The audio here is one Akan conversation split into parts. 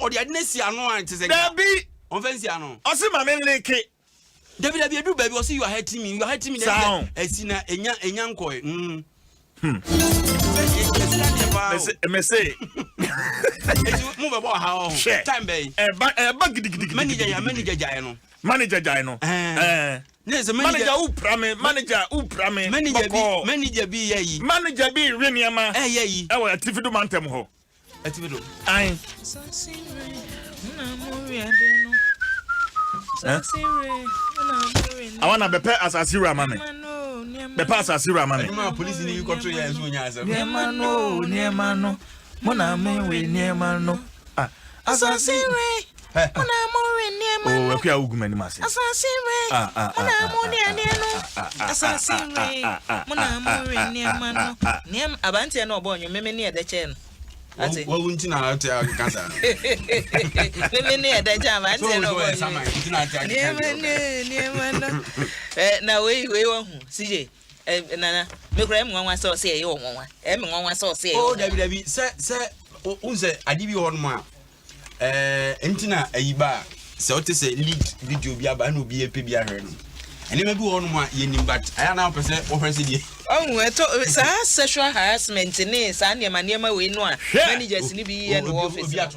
ɔde ade no asi ano a te sɛ. Dabi. Ɔmfa nsi ano. Ɔse ma me nleke. Dabi dabi edu baabi ɔse you are hurting me, you are hurting me. Saa o. Ɛsi na enya enya nkɔɛ. Mm. Hmm. Mese mese. Eti mo bɛ bɔ ɔha ɔho. Hwɛ. Time bɛyi. Ɛba ɛba gidigidi. Manager ya manager gyae no. Manager gyae no. Ɛɛ. Ne sɛ manager wo pra me, manager wo pra me. Manager bi manager bi yɛ yi. Manager bi we nneɛma. Ɛyɛ yi. Ɛwɔ atifi do mantam hɔ. Atifi do. Ayi. Awa na bɛpɛ asase wura ma me. Bɛpɛ asase wura ma me. Ɛnum a polisi ni kɔto yɛ nso onya asɛm. Nneɛma no nneɛma no mo na me we nneɛma no. Ah, asase we. Mo na mo we nneɛma no. Oh, akua wo gu m'anim ase. Asase we. Mo na mo ne adeɛ no. Asase we. Mo na mo we nneɛma no. Nneɛma abanteɛ no ɔbɔ nnwom meme ne ɛdɛ kyɛɛ no. Ate. Wawu nti na ɔte akeka saa. Meme ne ɛdɛ kyɛ abanteɛ no ɔbɔ nnwom. Nneɛma no nneɛma no. Eh, na wei wei wahu CJ. Eh, nana, me kura ɛmu nwanwa sɛ ɔsɛ ɛyɛ wɔ nwanwa. Ɛmu nwanwa sɛ ɔsɛ ɛyɛ. Oh, dabi dabi sɛ sɛ wo sɛ ade bi wɔ hɔ nom a Ɛɛ nti na ayi ba a sɛ wote sɛ lead video bi aba ɛna obi ɛpɛ bi ahwɛ no nneɛma bi wɔ hɔnom a yɛnim but ayɛ na wopɛ sɛ wohwɛ sɛ deɛ. Ɔhu ɛtɔ saa sexual harassment ne saa nneɛma nneɛma wei no a managers no bi yɛ no wɔ office no.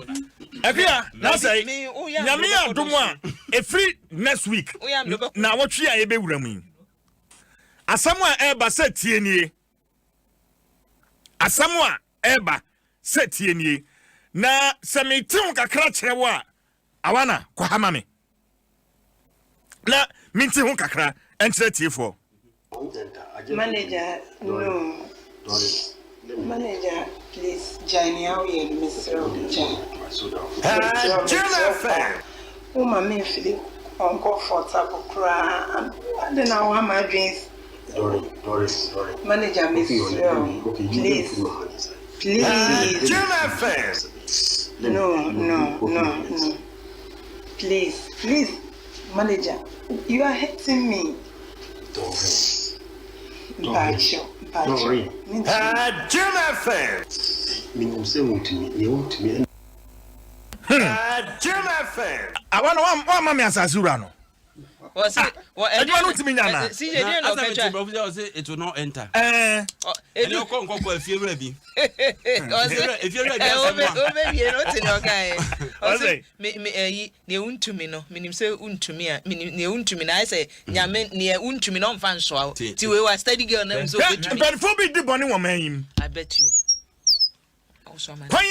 Akua na sɛ Nyame yɛ adom a ɛfiri next week naawɔtwe a yɛbɛwura mu yi asɛm a ɛreba sɛ tie nie. Asɛm a ɛreba sɛ tie nie, na sɛ mete ho kakra kyerɛ wo a, Awana, kɔ ha ma me na mente ho kakra nkyerɛ tiefoɔ. Manager no Manager please gyae nea woyɛ no mesrɛ wo gyae Mesrɛ wo mesrɛ wo paa Woma me mfili uncomfortable koraa Adɛn na woha m'adwene Manager mesrɛ wo please please no no no no please please manager you are hurting me mpakyɛw mpakyɛw mentumi. Awa na wamma me asase wura no. Adwuma no ntumi nya na. Na asɛ mete brɔfo sɛ ɔse it will not enter. Ɛɛ. Ɛne ɔkɔ nkɔkɔ efiewura bi. Efiewura bi asɛm a. Ɔbɛwie no ɔte ne ɔka yɛ. Ɔse me me ɛyi nea wontumi no menim sɛ wontumi a menim nea wontumi no ayɛ sɛ nyame nea wontumi no ɔmfa nsoa wo. Ti wei wa steady girl na nso obetumi. Mpanyinfoɔ bi di bɔne wɔ man yi mu. I bet you. Kwan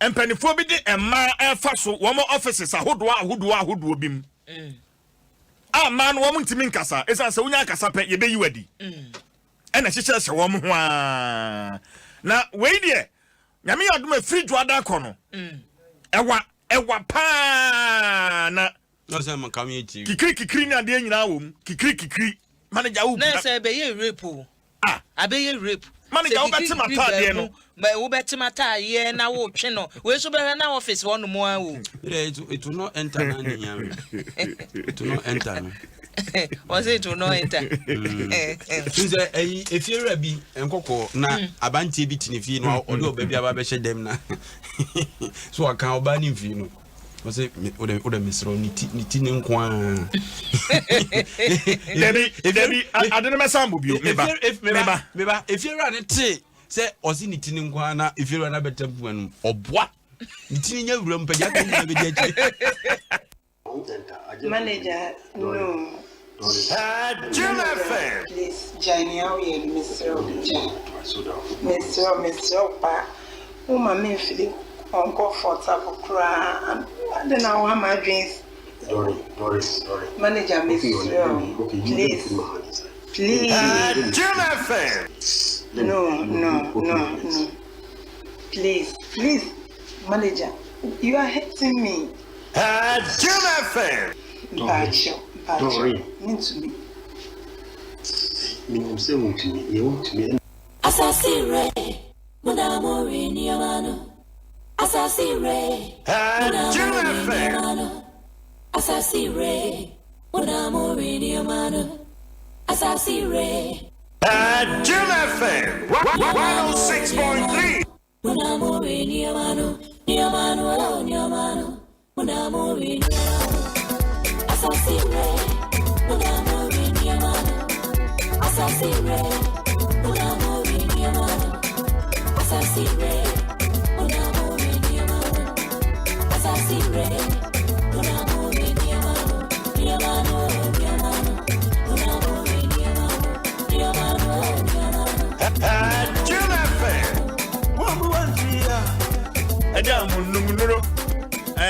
a mpanimfoɔ bi de mmaa ɛfa so wɔn offices ahodoɔ ahodoɔ ahodoɔ bi mu mm. a mmaa no wɔn ntumi nkasa ɛsiane sɛ wonya akasa pɛ yɛbɛyi wadi mm. ɛna hyehyɛ hyɛ wɔn ho ara na wei deɛ nyame yɛ adom afiri dwoada kɔ no mm. ɛwa ɛwa paa na kikiri kikiri ne adeɛ nyinaa wɔ mu kikiri kikiri manager wo na sɛ ɛbɛyɛ rape o Ah! Abɛyɛ rape. Manager Sɛ wobɛte kikiri m'ataadeɛ no. baa mu, wobɛte m'ataadeɛ na wotwe no. Wei nso bɛhwɛ na office hɔ nom ara o. Yeah, it will not enter na ne hia me. It will not enter no. Wɔse it will not enter. N sɛ ɛyi efiewura bi nkɔkɔɔ na mm. abanteɛ bi te ne fie no ɔde ɔba bi aba bɛhyɛ dɛm na so ɔka ɔbaa ne mfie no. Ɔsɛ wode wode mesrɛ ne ti ne ti ne nko ara. Dabi dabi ade no mɛsan bɔ bio meba meba meba efiewura ne te sɛ ɔsi ne ti ne nko ara na efiewura no abɛtɛ mpoma no mu ɔboa ne ti ne nya wura mu pɛgya aka nyinaa bɛdi akyire. Manager no Manager please gyae nea woyɛ no mesrɛ wo gyae Mesrɛ wo mesrɛ wo paa Woma me mfili uncomfortable koraa Adɛn na woha m'adwene Manager mesrɛ wo please please No no no no please please Manager you are hurting me Mpakyɛw, mpakyɛw, mentumi. Asase re, mo na mo re nneɛma no. Asase re, mo na mo re nneɛma no. Asase re, mo na mo re nneɛma no. Asase re. Jim FM 106.3. Mo na mo re nneɛma no, nneɛma no, oh nneɛma no.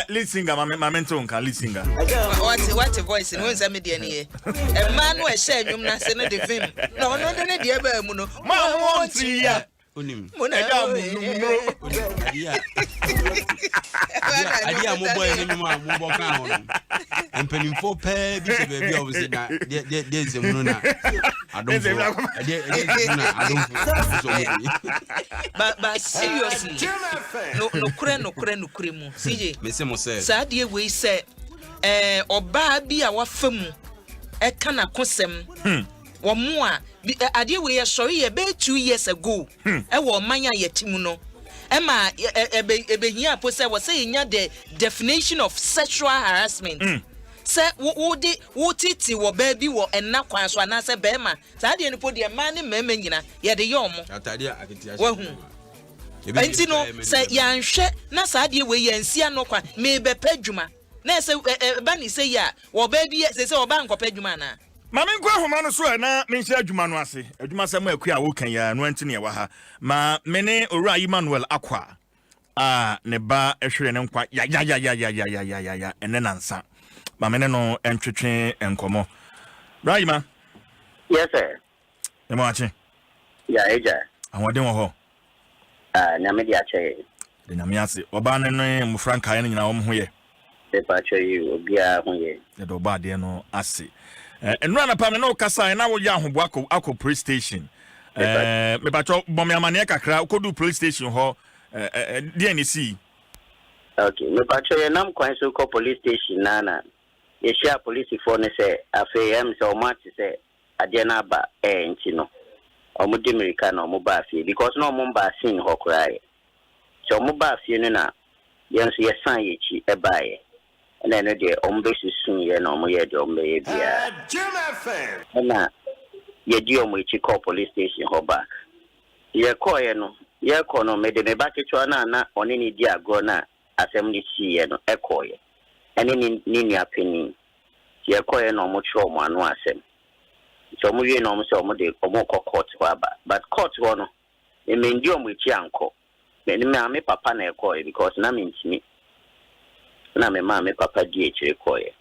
Lead singer, mame mame nto nka lead singer. Wate wate voice no nsa me deɛ ne yɛ. Mmaa no ɛhyɛ nnwom no ase no de vim na ɔno de ne deɛ baa mu no. Ma mo nti ya. Onim. Ɛda mo num no. Adeɛ a mobɔ yɛ ne nnwom a mobɔ ka ho no. Mpanimfoɔ pɛɛ bi hyɛ baabi a wɔn sɛ na deɛ deɛ deɛ nsɛmunu na adomfoɔ deɛ deɛ nsɛmunu na adomfoɔ nso wɔn di. But but seriously, no nokorɛ nokorɛ nokorɛ mu CJ. Mese mo sɛ. Saa adeɛ wei sɛ ɛɛ ɔbaa bi a wafa mu ɛka n'akosɛm. Hmm. Wɔn a bi ɛ adeɛ wei ɛsɔre yɛ bɛyɛ 2 years ago ɛwɔ ɔman a yɛte mu no, ɛma ɛ ɛbɛ ɛbɛhia po sɛ wɔsɛ yɛnya the definition of sexual harassment sɛ wo wode wotete wɔ baa bi wɔ ɛnna kwan so anaasɛ bɛrima. Saa adeɛ no po deɛ, mmaa ne mmarima nyina yɛde yɛ ɔmo. Atadeɛ a aketewa hyɛ. Wahu. Nti no sɛ yɛanhwɛ na saa adeɛ wei yɛnsi ano kwan, meebɛpɛ adwuma na ɛsɛ ɛba ne sɛ yi a wɔbaa bi sɛ ɔbaa nkɔpɛ adwuma anaa. Ma menkɔ ahoma no so ɛ na menhyɛ adwuma no ase. Adwuma sɛm a akua a woka yi a no nti ne ɛwɔ ha. Ma me ne Owura Emmanuel Akwa a ne ba hwere ne nkwa yayayayayayayaya ɛnɛ nansa. Ma me ne no ntwetwe nkɔmmɔ. Bra Yima. Yes, sir. Ɛma wakye. Ya, agya. Ahoɔden wɔ hɔ? Ah, Nyame de akyɛ yɛn. De Nyame ase. Ɔbaa no ne mmɔfra nkaeɛ no nyinaa wɔn ho yɛ? Mepa kyɛ yi, obiara ho yɛ. Yɛde ɔbɔ adeɛ no ase. Nnura anapa me ne wo kasa na woyɛ ahoboa akɔ police station. Mepakyɛ bɔ me amanneɛ kakra, wokɔduu police station hɔ, deɛn ne sii? Okay, mepa kyɛ, yɛnam kwan so kɔ police station na yɛhyia polisifoɔ no sɛ afei sɛ ɔmo ate sɛ adeɛ no aba nti no ɔmo di mmirika na ɔmo baa fie because na ɔmo mbaa scene hɔ koraa yɛ. Nti ɔmo baa fie no na yɛn nso yɛsan yɛn akyi ɛbaeɛ. Ɛna ɛno deɛ ɔmo bɛsusu yɛ na ɔmo yɛ deɛ ɔmo bɛyɛ biara. Ɛna yɛdi ɔmo akyi kɔɔ police station hɔ back. Yɛkɔɔɛ no, yɛkɔ no, mede me ba ketewa no a na ɔne ne di agorɔ no a asɛm no siiɛ no ɛkɔɔyɛ. Ɛne ne nua panin. Nti yɛkɔɔyɛ na ɔmo kyerɛ ɔmo ano asɛm. Nti ɔmo wie na ɔmo sɛ ɔmo de ɔmo kɔ court hɔ aba. But court hɔ no, memendi ɔmo akyi ankɔ. Me ne maame papa na ɛkɔɔyɛ because na mentumi. Na me maame papa di akyire kɔɔyɛ.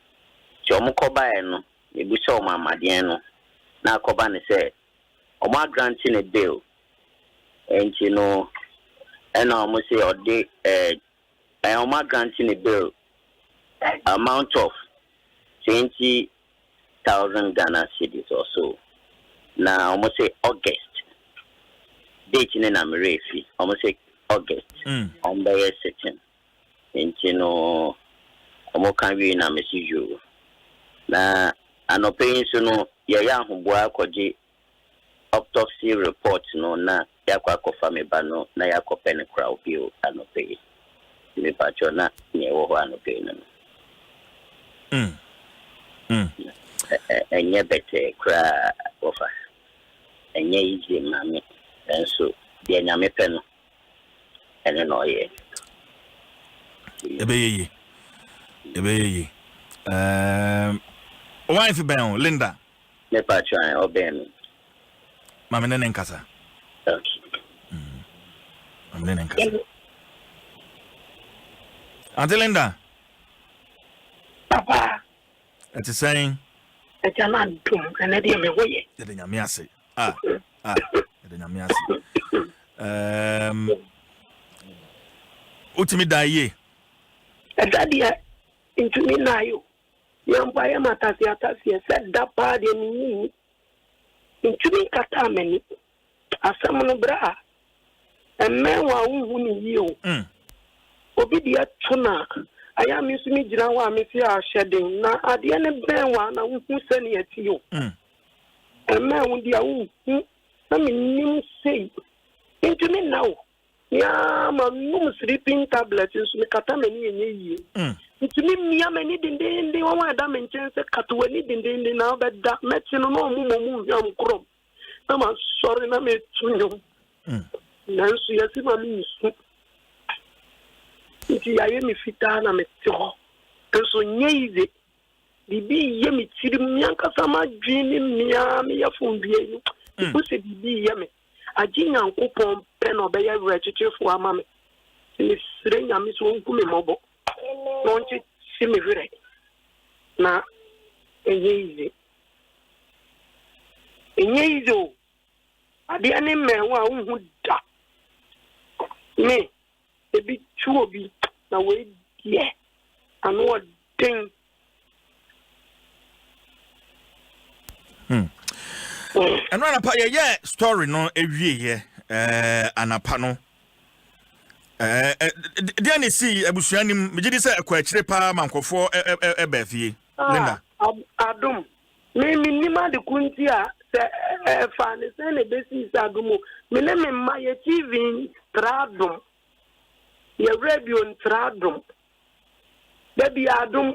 Nti ɔmo kɔbaeɛ no, mebusa ɔmo amadeɛ no na akɔba ne sɛ ɔmo agrant ne bail. Nti no ɛna ɔmo sɛ ɔde ɛɛ ɛɛ ɔmo agrant ne bail amount of 20,000 Ghana cedis or so. Na ɔmo sɛ August date ne na mmerɛ efi. Ɔmo sɛ August ɔmo bɛyɛ sitting. Nti no ɔmo ka wie na mesi yoo. Na anɔpɛ yi nso no yɛyɛ ahoboa akɔgye autopsy report no na yɛakɔ akɔfa me ba no na yɛakɔpɛ ne koraw bio anɔpɛ yi. Mepakyɛw, na nea ɛwɔ hɔ anɔpɛ yi no. Ɛnyɛ bɛtɛɛ koraa wɔfa. Ɛnyɛ easy ma me, nanso deɛ Nyame pɛ no ɛno na ɔyɛ. Ɛbɛyɛ yie, ɛbɛyɛ yie. Wife bɛn o, Linda? Mepakyɛw, ɔbɛn me. Maame ne ne nkasa. Okay. Maame ne ne nkasa. Auntie Linda. Papa. Ɛte sɛn? Agya no adom, ɛnɛ deɛ me ho yɛ. Yɛde Nyame ase. Ah, ah, yɛde Nyame ase. Wotumi da yie? Ɛda deɛ ntumi nnae o. Yɛn mpo ayɛ ma atase ataseɛ sɛ da paa deɛ menyi ntumi nkataa m'ani. Asɛm no berɛ a ɛmmɛn wɔ a wonhu ne yie o. Obi deɛ to no a ayɛ a me nso megyina hɔ a mese ahyɛ den na adeɛ no bɛn wɔ a na wohu sɛnea ɛte o. Ɛmmɛn wo deɛ a wonhu na mennim sei. Ntumi nna o. Nea ma nom sleeping tablet nso mekata m'ani ɛnyɛ yie. Metumi mia m'ani dendeenden, wɔn a ɛda me nkyɛn sɛ kata w'ani dendeenden na wobɛda. Mɛte no na wɔn mmom hwam korɔm na masɔre na meto nnwom. Nanso yɛse ma mensu. Nti yɛayɛ me fitaa na mete hɔ. Nso nyɛ yize. Biribi reyɛ me tirim, me ankasa m'adwene ne me ara me yafundua yi no, mehu sɛ biribi reyɛ me. Agye Nyankopɔn pɛ na ɔbɛyɛ werɛkyekyefoɔ ama me. Nti mesrɛ Nyame sɛ ɔnhu me mmɔbɔ na ɔnkyekye me werɛ na ɛnyɛ easy. Ɛnyɛ easy o. Adeɛ ne mmɛn wo a wonhu da. Me, ebi tu obi na wei deɛ ano ɔden. Hmm. Ɛno anapa yɛyɛ story no awieɛ eh, anapa no eh, eh, deɛ ne sii abusua nim megye di sɛ ɛkɔ akyire paa ma nkurɔfoɔ ɛbaa fie ah, Linda. Adom me mennim ade ko nti a sɛ ɛfaa ne sɛn na ɛbɛsii sɛ adom o me ne me mma yɛ TV ntra adom yɛ radio ntra adom Da bi adom,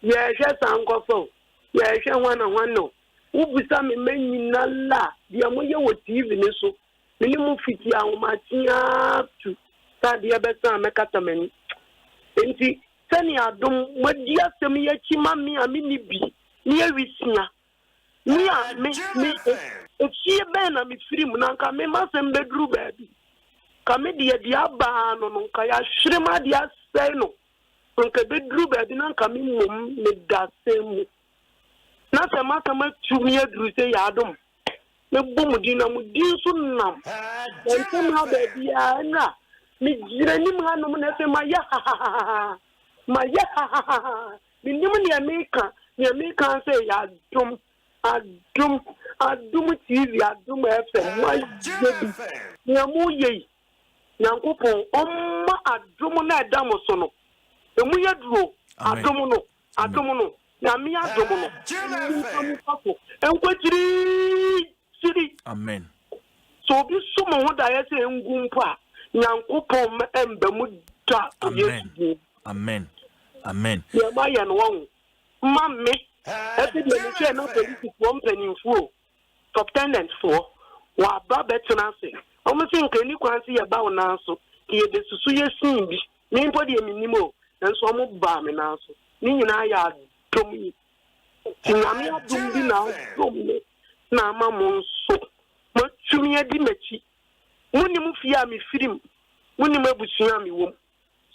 yɛɛhwɛ sankɔfa o, yɛɛhwɛ hwana hwana o, wo bisa me mma nyina la deɛ mo yɛ wɔ TV no so, me ne mo fiti ahomakye ara tu sɛ adeɛ bɛsa a mɛkata m'ani. Enti sɛnea adom mo adi asɛm yi akyi ma me a menni bi ne awisia, me a me me efie bɛn na mefiri mu na nka me m'asɛm bɛduru baabi ka me deɛ deɛ abaa no no nka yɛahwere m adeɛ asɛe no nka ɛbɛduru baabi na nka me mmom meda asɛm mu na sɛ m'asɛm atu me aduru sɛ yɛ adom mebɔ mo din na mo din nso nam nsɛm ha baabiara nnra megyina anim hanom na afei mayɛ hahahaha mayɛ hahahaha Mennim nea meka, nea meka ara sɛ ɛyɛ adom, adom, adom TV, adom FM, moayɛ bi, nea moyɛ yi, Nyankopɔn ɔmma adom no a ɛda mo so no, ɛmu yɛ duro o, adom no, adom no, Nyame adom no, ɛmu nka mo fa so, ɛnkɔ akyirikyiri. Amen. Sɛ obi so mo ho daeɛ sɛ ɛngu mpo a, Nyankopɔn mma ɛmba mu da wɔ Yesu din mu. Amen. Amen. Deɛ moayɛ no wahu. Ma me. Ɛfei deɛ mehwɛɛ na polisifoɔ mpanimfoɔ o, subtenant foɔ, wɔaba bɛtena ase. Wɔn se nka ɛni kwan se yɛba wo nan so, nka yɛbɛsusu yɛ scene bi. Me mpo deɛ mennim o, nanso wɔn baa me nan so. Ne nyinaa yɛ adom yi. Nti Nyame adom bi na adom me na ama mo nso moatumi adi m'akyi. Monnim fie a mefiri mu, monnim abusua a mewɔ mu.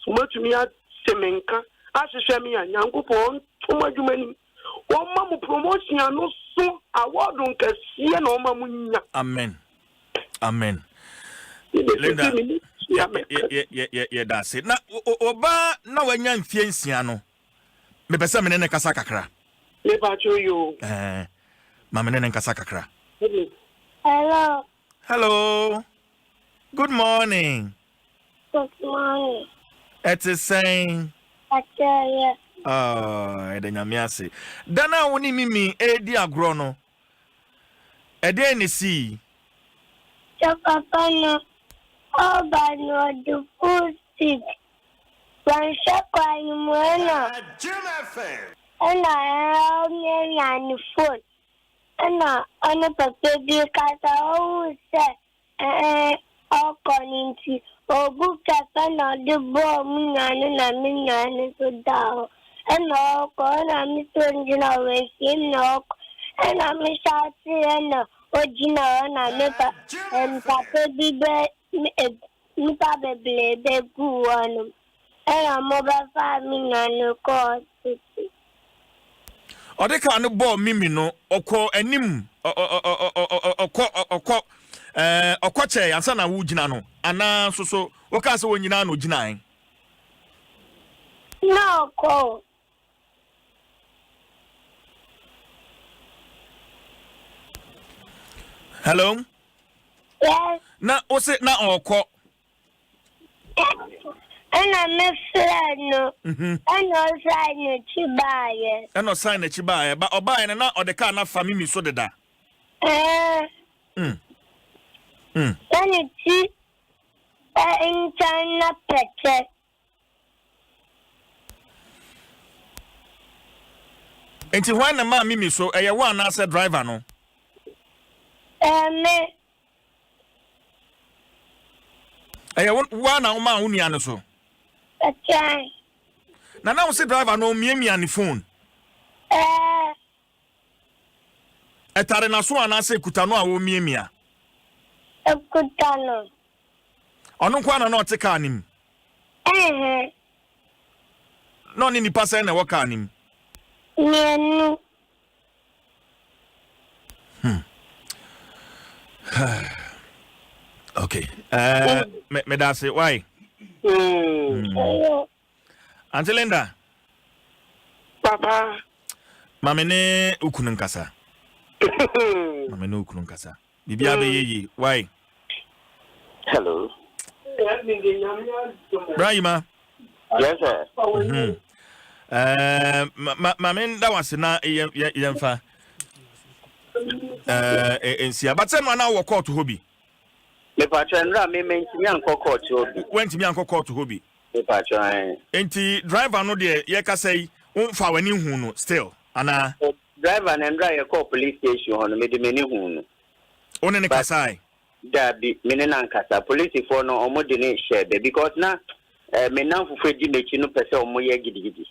So moatumi ate me nka ahwehwɛ me a, Nyankopɔn ɔnto mo adwuma anim. Ɔmma mo promotion ano so award nkɛseɛ na ɔma mo nya. Amen. Amen. Linda, yɛda ase. Na ɔbaa na wanya mfie nsia no, mepɛ sɛ me ne ne kasa kakra. Mepakyɛw yoo. Ɛɛ, ma me ne ne nkasa kakra. Hello. Hello. Good morning. Good morning. Ɛte sɛn? Akyɛyɛ. Ah, ɛda nyame ase. Da no a wo ne Mimi ɛredi agorɔ no, ɛdeɛn na esii? Sɛ papa no ɔreba no ɔde full speed Wanhwɛ kwan no mu ɛna ɛna ɔmiamia ne phone ɛna ɔne papa bi rekasa ɔhuu sɛ ɛɛ ɔkɔ no nti ɔbu papa na ɔde bɔɔ me nua no na me nua no nso daa hɔ ɛna ɔkɔ ɛna me nso gyina hɔ wansie me na ɔkɔ ɛna me hyɛ ɛna ɔgyina hɔ na me pa papa bi bɛ Nnipa bebree bɛguu hɔnom, ɛnna wɔbɛfaa me nua no kɔɔ hospital. Ɔde kaa no bɔɔ Mimi no, ɔkɔɔ anim, ɔkɔ, ɔkɔ, ɛɛ, ɔkɔ kyɛe ansa na wogyina no, anaa nso so wokaa sɛ wɔnyinaa na ogyinae? Na ɔkɔ o. Hello? Yes. Na wo se na ɔkɔ. Ɛna me frɛ no. Mhm. Ɛna ɔsan n'akyi baayɛ. Ɛna ɔsan n'akyi baayɛ. Ba ɔbaayɛ no na ɔde kaa no afa mimi so deda. Ɛɛ. Mm. Mm. Na ne ti nkyɛn na pɛkyɛ. Nti hwan na maa Mimi so, ɛyɛ wo anaasɛ driver no? Ɛyɛ me. Ɛyɛ wo, wo ara na womaa wo nua no so? Ɛkyɛn. Na na wo se driver no ɔmiamia ne phone? Ɛɛ. Ɛtare n'aso anaasɛ ekuta no a ɔremiamia? Ekuta no. Ɔno nko ara na na ɔte kaa no mu? Ɛɛhɛn. Na ɔne nnipa sɛn na ɛwɔ kaa no mu? Mmienu. Hmm. okay. Uh, me, me that's it. Why? Mm. Auntie Linda. Papa. Mame ne ukunu nkasa. Mame ne ukunu nkasa. Biribiara bɛyɛ yie. Why? Hello. Bra Yima. Yes sir. Mm-hmm. Uh, ma ma me nda wase na yɛmfa uh, nsia but sɛ no ana wɔ court hɔ bi. Mepatwa nnura me mentumi ankɔ court hɔ bi. Wantumi ankɔ court hɔ bi. Mepatwa ɛn. Nti driver no deɛ yɛkasa yi womfa w'ani hu no still anaa. Driver no nnura yɛkɔɔ police station hɔ no mede m'ani huu no. Wo ne no kasae? Daabi, me ne no ankasa. Polisifoɔ no wɔn de no hyɛɛ bɛ because na eh, me nnamfofoɔ edi m'akyi no pɛ sɛ wɔn yɛ gidigidi.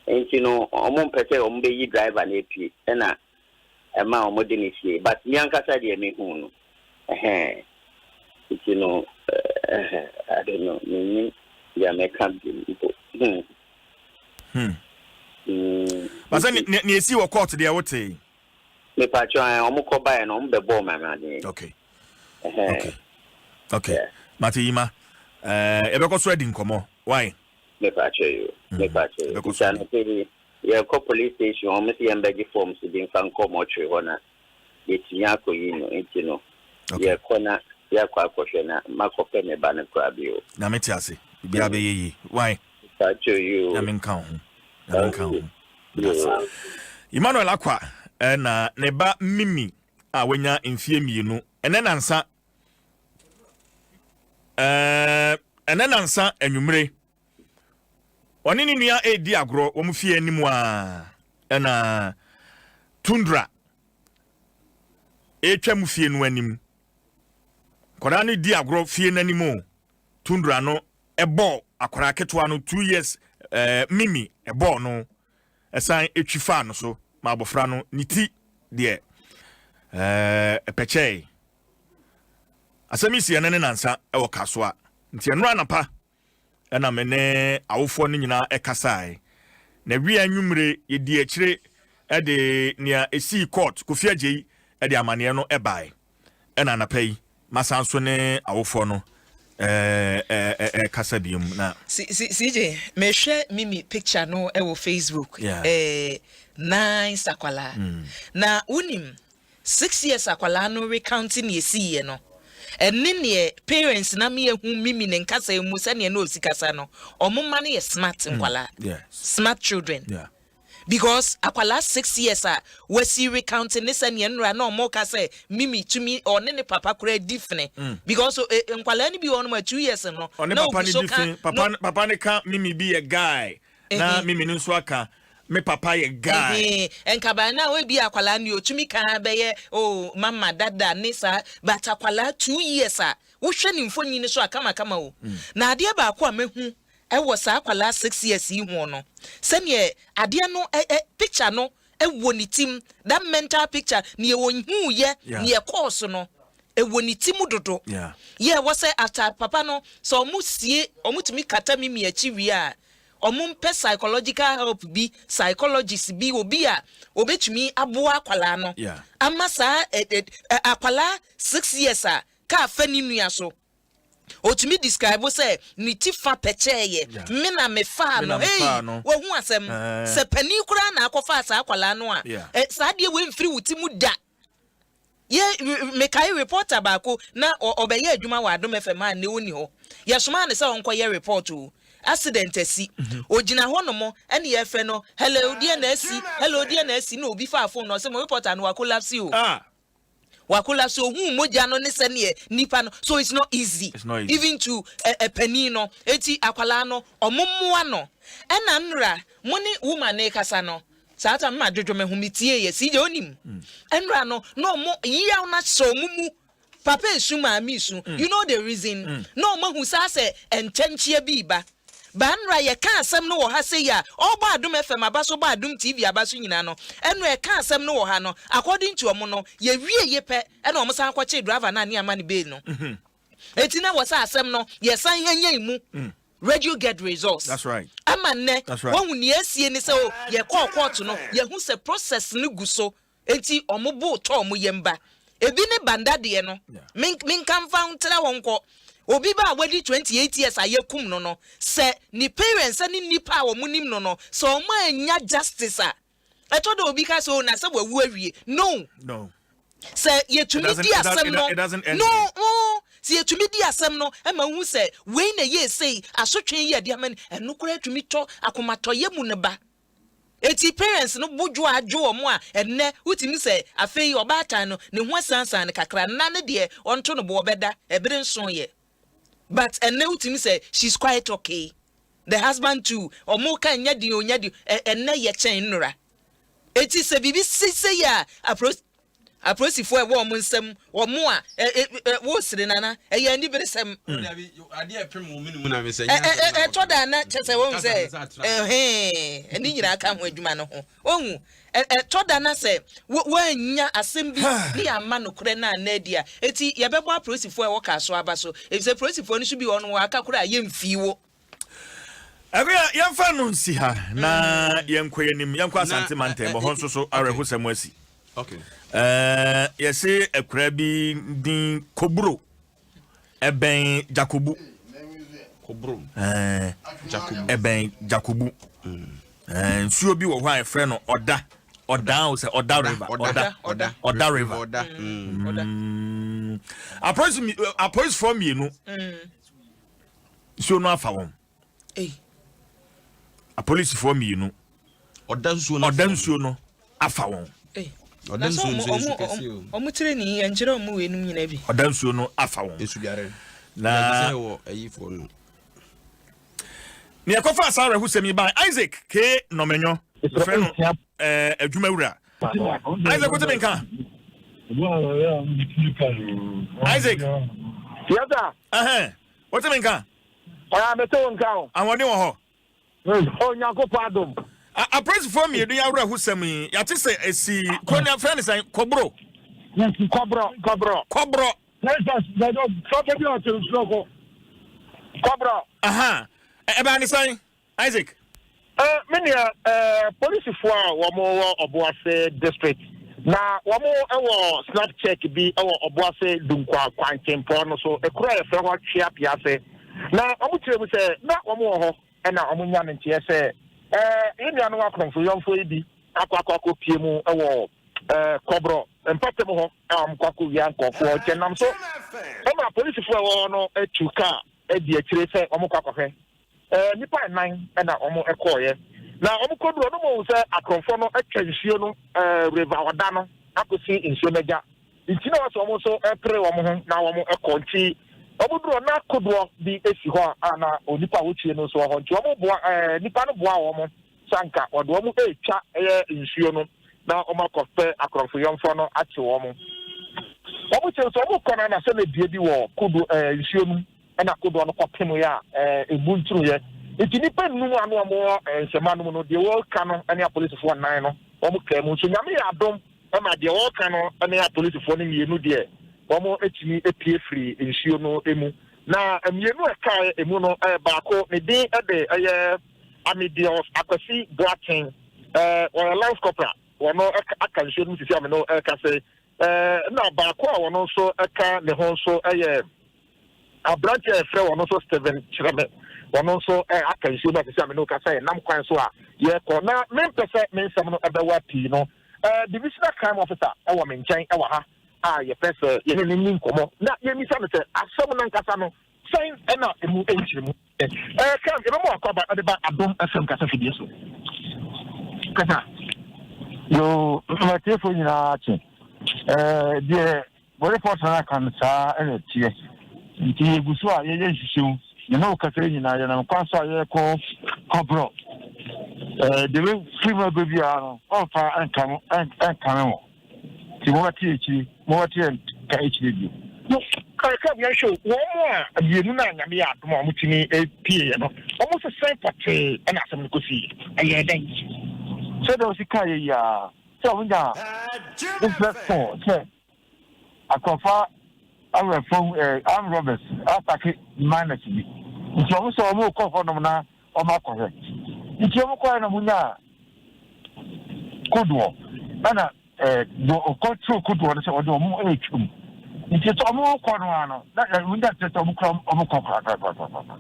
Nti no wɔn mpɛ sɛ wɔn bɛyi driver no apue ɛna ɛma wɔn de no sie. But me ankasa deɛ me huu no. Ɛhɛn. Nti no eh, I don't know, mennim deɛ mɛka bio mpo. Hmm. Hmm. Mm. Ba sɛ nea esi wɔ court deɛ wotee. Mepatwa ɛ wɔn kɔ baeɛ no wɔn bɛ bɔɔ me amaneɛ. Okay. Okay. Okay. Yeah. Mate Yima. Eh, yɛbɛkɔ so adi nkɔmmɔ. Why? Mepatwa yo. Mm. Mepatwa yo. Nti anɔpɛ yi yɛkɔ police station wɔn sɛ yɛn bɛgye forms bi nfa nkɔ mɔtwere hɔ na yɛtumi akɔyi no nti no yɛkɔ na yɛakɔ akɔhwɛ na makɔpɛ me ba no koraa bio. Nyame te ase. Biribiara bɛyɛ yie. Why? Nyame nka wo ho. Nyame nka wo ho. Medase. Emmanuel Akwa na ne ba Mimi a wanya mfie mmienu ɛnɛ nansa ɛnɛ nansa anwummere ɔne ne nua redi agorɔ wɔn fie anim a ɛna tundra ɛretwa mu fie no anim. Nkwadaa no di agorɔ fie no anim o. Tundra no ɛbɔɔ akwadaa ketewa no 2 years Mimi ɛbɔɔ no ɛsan etwi faa no so ma abɔfra no ne ti deɛ ɛpɛkyɛe. Asɛm yi si ɛne ne nansa ɛwɔ Kasoa nti ɛno anapa ɛna me ne awofoɔ no nyinaa ɛkasae na wia nwumire yɛdi akyire ɛde nea esii court Kofi Agyei ɛde amaneɛ no ɛbae ɛna anapa yi masan so ne awofoɔ no ɛɛ ɛkasa biom na. CJ, mehwɛ Mimi picture no ɛwɔ Facebook. Nice akwalaa. Na wonim 6 years akwalaa no recounting nea esiiɛ no ɛne neɛ parents na mi ehu Mimi ne nkasa mu sɛneɛ na osi kasa no, ɔmo ma no yɛ smart nkwalaa. Smart children. Because akwalaa 6 years a wasi recounting ne sɛneɛ nnura na ɔmo ka sɛ Mimi tumi ɔne ne papa koraa di fene. Because nkwalaa no bi wɔ hɔnom a 2 years no ɔne na papa ogu ne so di ka fin papa no papa ne ka Mimi bi yɛ guy na Mimi no nso aka me papa yɛ guy. Ɛhɛn, nkaban na obi akwalaa ni otumi ka bɛyɛ oh mama dada ne saa, but akwalaa 2 years a wohwɛ ne mfonyin no so a kamakama o. Na adeɛ baako a mehu ɛwɔ saa akwalaa 6 years yi ho no, sɛneɛ adeɛ no ɛ ɛ picture no ɛwɔ ne tim, that mental picture neɛ ohun yɛ neɛ ɛkɔɔ so no ɛwɔ ne ti mu dodo. Yɛ ɛwɔ sɛ after papa no sɛ ɔmo sie ɔmo tumi kata Mimi akyi wie a, ɔmo mpɛ psychological help bi, psychologist bi, obi a obetumi aboa akwalaa no ama saa ɛ ɛ ɛ akwalaa 6 years a kaa fɛ ne nua so otumi describe sɛ ne ti fa pɛkyɛɛyɛ. Me na me faa Me na no me faa hey no. Wahu asɛm sɛ panin koraa na akɔfaa saa akwalaa no a saa adeɛ wei mfiri wo ti mu da. Yɛ mekae reporter baako na ɔbɛyɛ adwuma wɔ Adom FM a ne ɔni hɔ. Yɛsomaa ne sɛ ɔnkɔyɛ report o, accident asi. Ogyina hɔ nom ɛne yɛfrɛ no, "Hello, deɛ na asi? Hello, deɛ na asi?" Na obi faa phone na ɔsɛ mo reporter no wacollapse o. Ah. Wacollapse. Ohun mogya no ne sɛneɛ nipa no, so it's not easy. It's not easy. Even to ɛ panin no eti akwalaa no ɔmo mmoa no. Ɛna nnura mo ne woman ne kasa no. Saa time no madwodwo me ho, metieeɛ. CJ wonim, ɛnora no na ɔmo yaw no ahyɛ ɔmo mu. Papa esu, maame esu. You know the reason? Na ɔmo ahu saa sɛ ntɛnkyea bi reba. Ba nnora yɛka asɛm no wɔ ha sei a, ɔrebɔ Adom FM aba so, bɔ Adom TV aba so nyinaa no, ɛnora yɛka asɛm no wɔ ha no, according to ɔmo no, yɛwieeɛ pɛ ɛna ɔmo san kɔkyee driver no a ne ama no bail no. Enti na wɔ sɛ asɛm no yɛsan hanyan mu. Radio get results. That's right. Ama nnɛ, That's right. wɔhu nea asie ne sɛ o, yɛkɔɔ court no, yɛhu sɛ process no gu so, enti ɔmo bo tɔ ɔmo yam ba. Ebi ne banda deɛ no, menka mfa ntra wɔn nkɔ. Obi ba a wadi 28 years a yɛkum no, sɛ ne parents ne nipa a wɔn nim no, sɛ ɔmo anya justice a, ɛtɔ da obi ka sɛ o na sɛ wawu awie. No. No. Sɛ yɛtumi di asɛm no, no, oh, sɛ yɛtumi di asɛm no ɛma hu sɛ wei na yɛ sei, asotwe yi yɛde ama no, ɛno koraa tumi tɔ akomatɔyɛ mu no ba. Eti parents no bodwo adwo wɔn a ɛnɛ wotumi sɛ afei ɔbaatan no ne ho asansan no kakra nna ne deɛ ɔnto no bo ɔbɛda ɛbere nson yɛ, but ɛnɛ wotumi sɛ she's quite okay, the husband too, ɔmo ka nya di onya di ɛnɛ yɛ kyɛn nnora. Eti sɛ biribi sise yi a apolisifoɔ ɛwɔ ɔmo nsam, ɔmo a ɛ ɛ ɛ wɔresere nana ɛyɛ aniberesɛm. Ɛtɔ da na kyɛ sɛ wɔn sɛ ɛhɛn ɛne nyinaa ka ho adwuma no ho ohun ɛtɔ da na sɛ wɔanya asɛm bi ne yɛ ama nokorɛ na ana adi a, eti yɛbɛbɔ apolisifoɔ a ɛwɔ Kasoa aba so, efisɛ apolisifoɔ no so bi wɔ no wɔn aka koraa yɛmfii wo. Ɛbea yɛmfa no nsi ha na yɛnkɔ yɛnim, yɛnkɔ Asante mantam hɔ nso so awerɛhosɛm asi. Yɛse akura bi din Koburo, ɛbɛn Jakobu. Ɛbɛn Jakobu. Nsuo bi wɔ hɔ a yɛfrɛ no Ɔda. Ɔda o sɛ Ɔda River. Ɔda. Ɔda River. Apolisifoɔ mmienu. Nsuo no afa wɔn. Apolisifoɔ mmienu. Ɔda nsuo no. Ɔda nsuo no afa wɔn. Ɔda nsuo no nsu kɛse o. Ɔmo tiri ni nkyerɛ ɔmo wei num nyina bi. Ɔda nsuo no afa wɔn. Esudware. Na wɔ ayifoɔ no. Nea ɛkɔfa saa awerɛhosɛm yi ba, Isaac K. Nɔmɛnyɔ, yɛfrɛ no adwumawura. Isaac, wote me nka? Isaac. Yes, sir. Wote me nka? Mete wo nka o. Ahoɔden wɔ hɔ. Oh, Nyankopɔn adom. Apolisifoɔ mmienu yi awerɛhosɛm yi, yɛate sɛ ɛsi kuro no yɛfrɛ no sɛn? Kɔborɔ. Kɔborɔ, kɔborɔ. Kɔborɔ. Kɔborɔ. Aha. Ɛbaa ne sɛn, Isaac? Me nua, polisifoɔ a wɔn wɔ Ɔboase district na wɔn wɔ snap check bi wɔ Ɔboase Dunkwa kwantempɔn no so, ekuro a yɛfrɛ hɔ Twea Piase, na wɔn kyerɛ mu sɛ na wɔn wɔ hɔ ɛna wɔn nya ne nteɛ sɛ yɛn nuanom akorɔmfo yɔnfoɔ yi bi akɔ akɔ akɔ pie mu wɔ Kɔborɔ mpɔtam hɔ a wɔn kɔ akɔ wia nkɔfoɔ nkyɛn nam so ɛma polisifoɔ a ɛwɔ hɔ no atu kaa adi akyire sɛ wɔn kɔ akɔhwɛ. Nnipa nnan na wɔn kɔɔeɛ. Na wɔn kɔduru no, wɔn sɛ akorɔmfoɔ no atwa nsuo no River Ɔda no akɔsi nsuo no agya. Nti na wɔsɛ wɔn nso pere wɔn ho na wɔn kɔ. Nti wɔn duru na kodoɔ bi si hɔ a na onipa a wɔtwie no nso wɔ hɔ. Nti wɔn boa nnipa no boa wɔn sɛ anka wɔde wɔn retwa ɛyɛ nsuo no na wɔn akɔpɛ akorɔmfoyɔmfoɔ no akye wɔn. Wɔn kyerɛ sɛ wɔn kɔ no na sɛ na dua bi wɔ kodoɔ nsuo no mu. Ɛna kodoɔ no kɔpemeeɛ a ɛbu nturuiɛ. Nti nnipa nnum a na wɔwɔ nsɛmma no mu no, deɛ wɔreka no ne apolisifoɔ nnan no, wɔkaa mu. Nso Nyame yɛ adom ma deɛ wɔreka no ne apolisifoɔ no mmienu deɛ, wɔtumi pue firii nsuo no mu. Na mmienu a ɛkaeɛ emu no, baako ne din de ɛyɛ Amedios Akwasi Boateng, ɔyɛ Lance Corporal, wɔno aka nsuo no mu sisi a me ne wo rekasa yi. Ɛna baako a wɔno nso ka ne ho nso yɛ aberante a yɛfrɛ wɔn nso Stephen Kyerɛme, wɔn nso aka nsuo no asisi a me ne wo kasa yɛnam kwan so a yɛrekɔ. Na mempɛ sɛ me nsɛm no ɛbɛwa pii no, divisional crime officer wɔ me nkyɛn wɔ ha a yɛpɛ sɛ yɛne no nni nkɔmmɔ na yɛmmisa no sɛ asɛm no ankasa no sɛn ɛna ɛmu nkyerɛmu. Crime, yɛbɛma wakɔ aba de ba Adom FM kasa fidie so. Kasa. Yo, mmatiefoɔ nyinaa kye. Deɛ Bɔrefoɔ san aka no saa na ɛteɛ. Nti yɛgu so a yɛyɛ nhwehwɛmu. Me ne wo kasa yi nyinaa yɛnam kwan so a yɛrekɔ Kɔbrɔ. Ɛɛ, deɛ bɛfiri mu aba biara no, ɔmfa nka mo, ɛnkame mo. Nti mobɛte akyire, mobɛte yɛn ka akyire bio. No, kakra bi yɛnhwɛ o, wɔn a mmienu no a Nyame yɛ adom a wɔtumi pieeɛ no, wɔn nso sɛn pɔtee na asɛm no kɔsiiɛ? Ɛyɛɛ dɛn? Sɛdeɛ wosi kaeɛ yi ara, sɛ wɔnya distress call sɛ akɔfa awerɛfam eh, armed robbers atake miners bi, nti wɔn sɛ wɔn rekɔ hɔnom na wɔn akɔhwɛ. Nti wɔn kɔɛ na wɔn nyaa kodoɔ, ɛna eh, deɛ ɔkɔturo kodoɔ no sɛ ɔde wɔn retwam. Nti sɛ wɔn rekɔ no ara no, na wɔn nya kyerɛ sɛ wɔn kura wɔn kɔ korakorakorakora.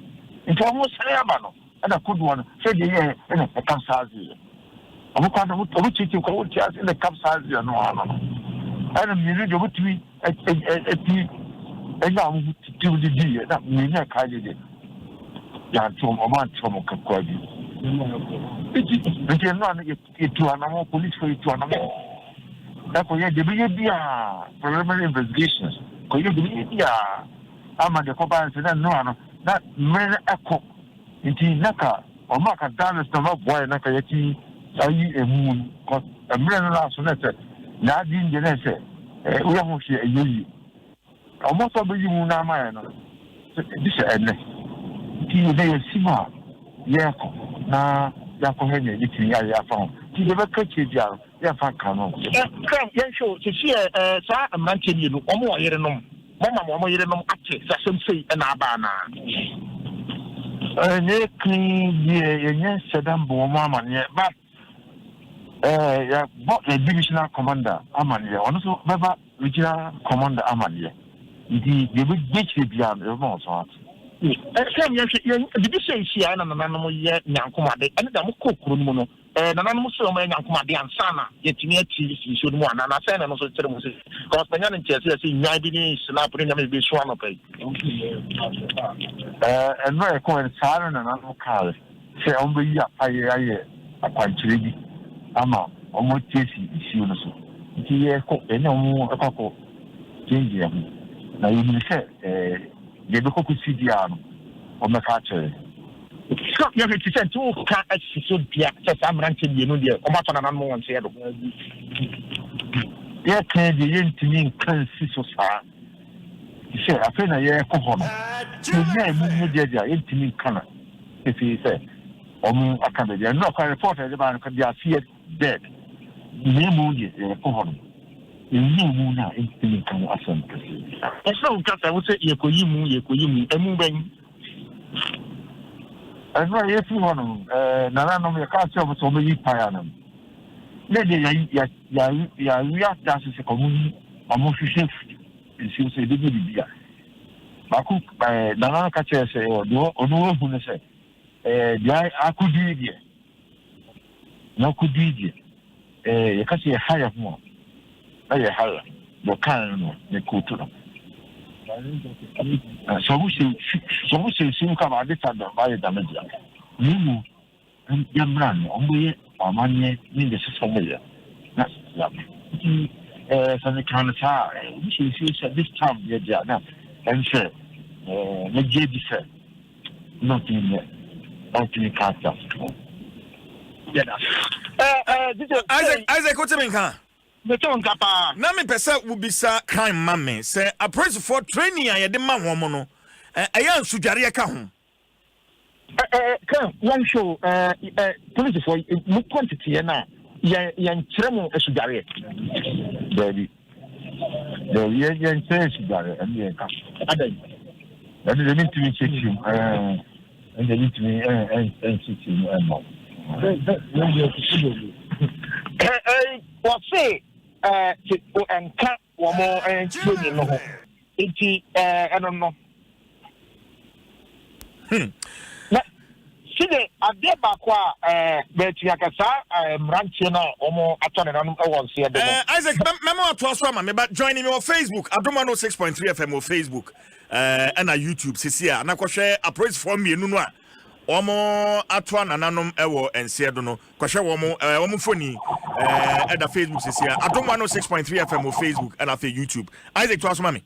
Nti wɔn sane aba no, ɛna kodoɔ no sɛdeɛ yɛ ɛna ɛkam saa aseɛ. Wɔn kɔ na wɔn kyekye kɔ wɔn ti ase ɛna ɛkam saa aseɛ no ano no. Ɛna mmienu deɛ wɔtumi ɛtumi ɛnya wɔn ho titiriw de di yɛ na mmienu a ɛka deɛ deɛ yɛante wɔn wɔn ante wɔn kakra bi. Nti nti ɛno ano yɛtu anamɔ polisifoɔ yɛtu anamɔ ɛkɔyɛ deɛ bɛyɛ biara preliminary investigations kɔyɛ deɛ bɛyɛ biara ama deɛ kɔba nsɛ na ɛno ano na mmerɛ no ɛkɔ nti na ka wɔn a ka Dallas na wɔaboa yɛn na ka yɛtumi ayi emu no kɔ mmerɛ no na so na sɛ na adi deɛ na sɛ ɛɛ woyɛ ho hwɛ ɛyɛ yie wɔn nso bɛyi mu na ama yɛn no gye sɛ ɛnɛ nti yɛdɛ yɛsi mu a yɛrekɔ na yɛakɔhwɛ nea yɛbɛtumi ayɛ afa ho nti deɛ bɛka kyerɛ biara yɛmfa nka no. Kram, yɛnhwɛ o, seesei ɛ, saa mmeranteɛ mmienu, wɔn wɔ yerenom, moama wɔn yerenom ate sɛ asɛm sei na aba anaa? Ɛnyɛ kan deɛ yɛnyɛ nhyɛ da mbɔ wɔn amaneɛ but ɛɛ yɛbɔ yɛ divisional commander amaneɛ ɔno nso bɛba regional commander amaneɛ nti deɛ ɛbɛdi akyire biara no yɛbɛma wɔn so ate. Sɛ yɛhwɛ yɛn biribi sɛ nhyia na nananom yɛ nyankomade ɛne da mokɔ kuro no mu no Eh, nananom se wɔn ayɛ nyankom ade ansa na yɛatumi ati asi nsuo no mu anaa? Na sɛn na ɛno nso kyerɛ mu se? Because manya no nteaseɛ sɛ nnwan bi ne snap ne nneɛma bi bɛsu anɔpa yi. Eh, ɛno a ɛkɔɛ no, saa na nananom kaeɛ, sɛ wɔbɛyi apaeɛ ayɛ akwankyerɛ bi ama wɔati asi nsuo no so. Nti yɛkɔ, yɛne wɔn kɔ akɔ gyengye yɛn ho, na yɛnim sɛ eh, deɛ ɛbɛkɔ kɔsi biara no, wɔbɛka akyerɛ yɛn. Sɛ yɛhwɛ te sɛ nti woka asi so dua sɛ saa mmeranteɛ mmienu deɛ wɔatɔ nananom wɔn nseɛ do. Yɛka deɛ yɛntumi nka nsi so saa te sɛ afei na yɛrekɔ hɔ no yɛnya emu mu deɛ deɛ yɛntumi nka no pefee sɛ wɔn aka baabi a nnora kora report a yɛde baa no they are feared dead na emu deɛ yɛrekɔ hɔ no yɛnya emu no a yɛntumi nka ho asɛm kɛseɛ biara. Ɛsɛ wo ka sɛ wo sɛ yɛkɔyi mu yɛkɔyi mu emu bɛn? Ɛno a yɛfiri hɔ no, nananom yɛkaa kyerɛ wɔn sɛ wɔbɛyi pae no. Na deɛ yɛawe ata ase sɛ wɔn wɔhwehwɛ nsuo sɛ ɛbɛnya biribi a. Baako nana no ka kyerɛ sɛ deɛ ɔno wahu no sɛ deɛ akɔdui deɛ Na ɔkɔdui deɛ, eh, yɛka sɛ yɛha yɛn ho a, na yɛha yɛn ho. Deɛ ɔkaeɛ no no, ne kootu no. Na sɛ ɔmo hyɛ sɛ ɔmo hyɛ nsuo mu ka ma ade sa dɔm ayɛ dame dea. Na mmom yɛmmra no, ɔmo bɛyɛ amanneɛ ne deɛ ɛsɛ sɛ ɔmo yɛ na yɛaba. Nti eh, sɛ meka no saa a, eh, ɔmo hyɛ nsuo sɛ this time deɛ deɛ a, na ɛne sɛ eh, mɛgye adi sɛ na ɔtumi nyɛ ɔtumi ka ate ase kama. Isaac Isaac wote me nka? Mete wo nka paa. Na mepɛ sɛ wobisa crime ma me sɛ apolisifoɔ training a yɛde ma wɔn no ɛyɛ a nsudwareɛ ka ho? Crime yɛnhwɛ o polisifoɔ mokɔ nteteeɛ no a yɛnkyerɛ mo asudwareɛ? Daabi. Daabi, yɛn yɛn nkyɛn asigare, ɛno yɛn ka. Adɛn? Ɛno deɛ mentumi nkyerɛkyerɛ mu, ɛɛ, ɛno deɛ mentumi nkyerɛkyerɛ mu ɛmma wo. Wɔse ɛnka wɔn training no ho nti ɛno no. Hmm. Na side adeɛ baako a ɛɛ bɛtumi aka saa ɛɛ mmeranteɛ no a wɔn atɔ ne nanom wɔ nseɛ do no. Eh, Isaac mɛma watoa so ama me ba join me wɔ Facebook Adom 106.3 FM wɔ Facebook ɛɛ ɛna YouTube sisi a na kɔhwɛ apolisifoɔ mmienu no a wɔn atoa nananom wɔ nseɛ do no Kɔhwɛ wɔn ɛɛ wɔn mfoni ɛɛ ɛda Facebook sisi a Adom 106.3 FM wɔ Facebook ɛna afei YouTube. Isaac to aso ma me.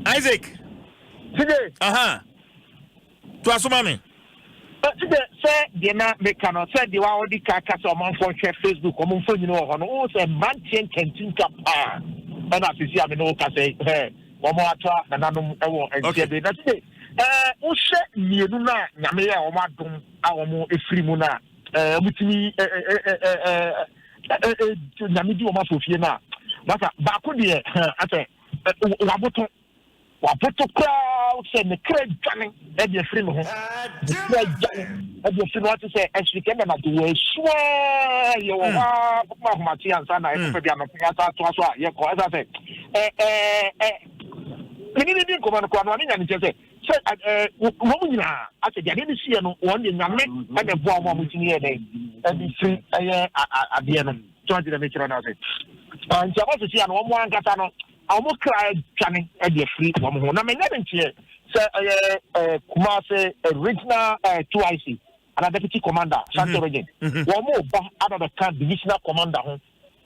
Isaac. Sige. Aha. To aso ma me. Sɛ sɛ deɛ na meka no sɛ deɛ wa ɔde ka ka sɛ ɔmanfoɔ nhwɛ Facebook wɔn mfonyin wɔ hɔ no wohu sɛ mmeranteɛ nkantinka paa ɛna sisi a me ne wo kasa yi hɛ wɔn atoa nananom wɔ nteɛ bi na sɛ ɛɛ wohwɛ mmienu no a nyame yɛ wɔn adom a wɔn efiri mu no a ɛɛ wɔtumi ɛɛ ɛɛ ɛɛ nyame di wɔn afofie no a masa baako deɛ asɛ waboto Waboto koraa sɛ ne kra dwane de afiri ne ho. Ne kra dwane de afiri ne ho ate sɛ ɛsiri kɛ na nade wɔ asu a yɛwɔ hɔ a kɔpem ahomakye ansa na ɛkɔpɛ bi anɔpɛ yɛasa atoa so a yɛkɔ ɛsa sɛ ɛ ɛ mene ne di nkɔmmɔ no koraa no ane nya ne nkyɛ sɛ sɛ ɛ wɔn nyinaa asɛ deɛ adeɛ no siiɛ no wɔn deɛ nyame ɛna ɛboa wɔn a wɔtumi yɛ dɛn ɛde firi ɛyɛ adeɛ no so ate dɛ mekyerɛ no ase nti aba sisi a no wɔn ankasa no A wɔn kra adwane de afiri wɔn ho. Na manya ne nteɛ sɛ ɛyɛ Kumase Regional 2IC anaa Deputy Commander, Ashanti Region. Wɔn reba aba bɛka Divisional Commander ho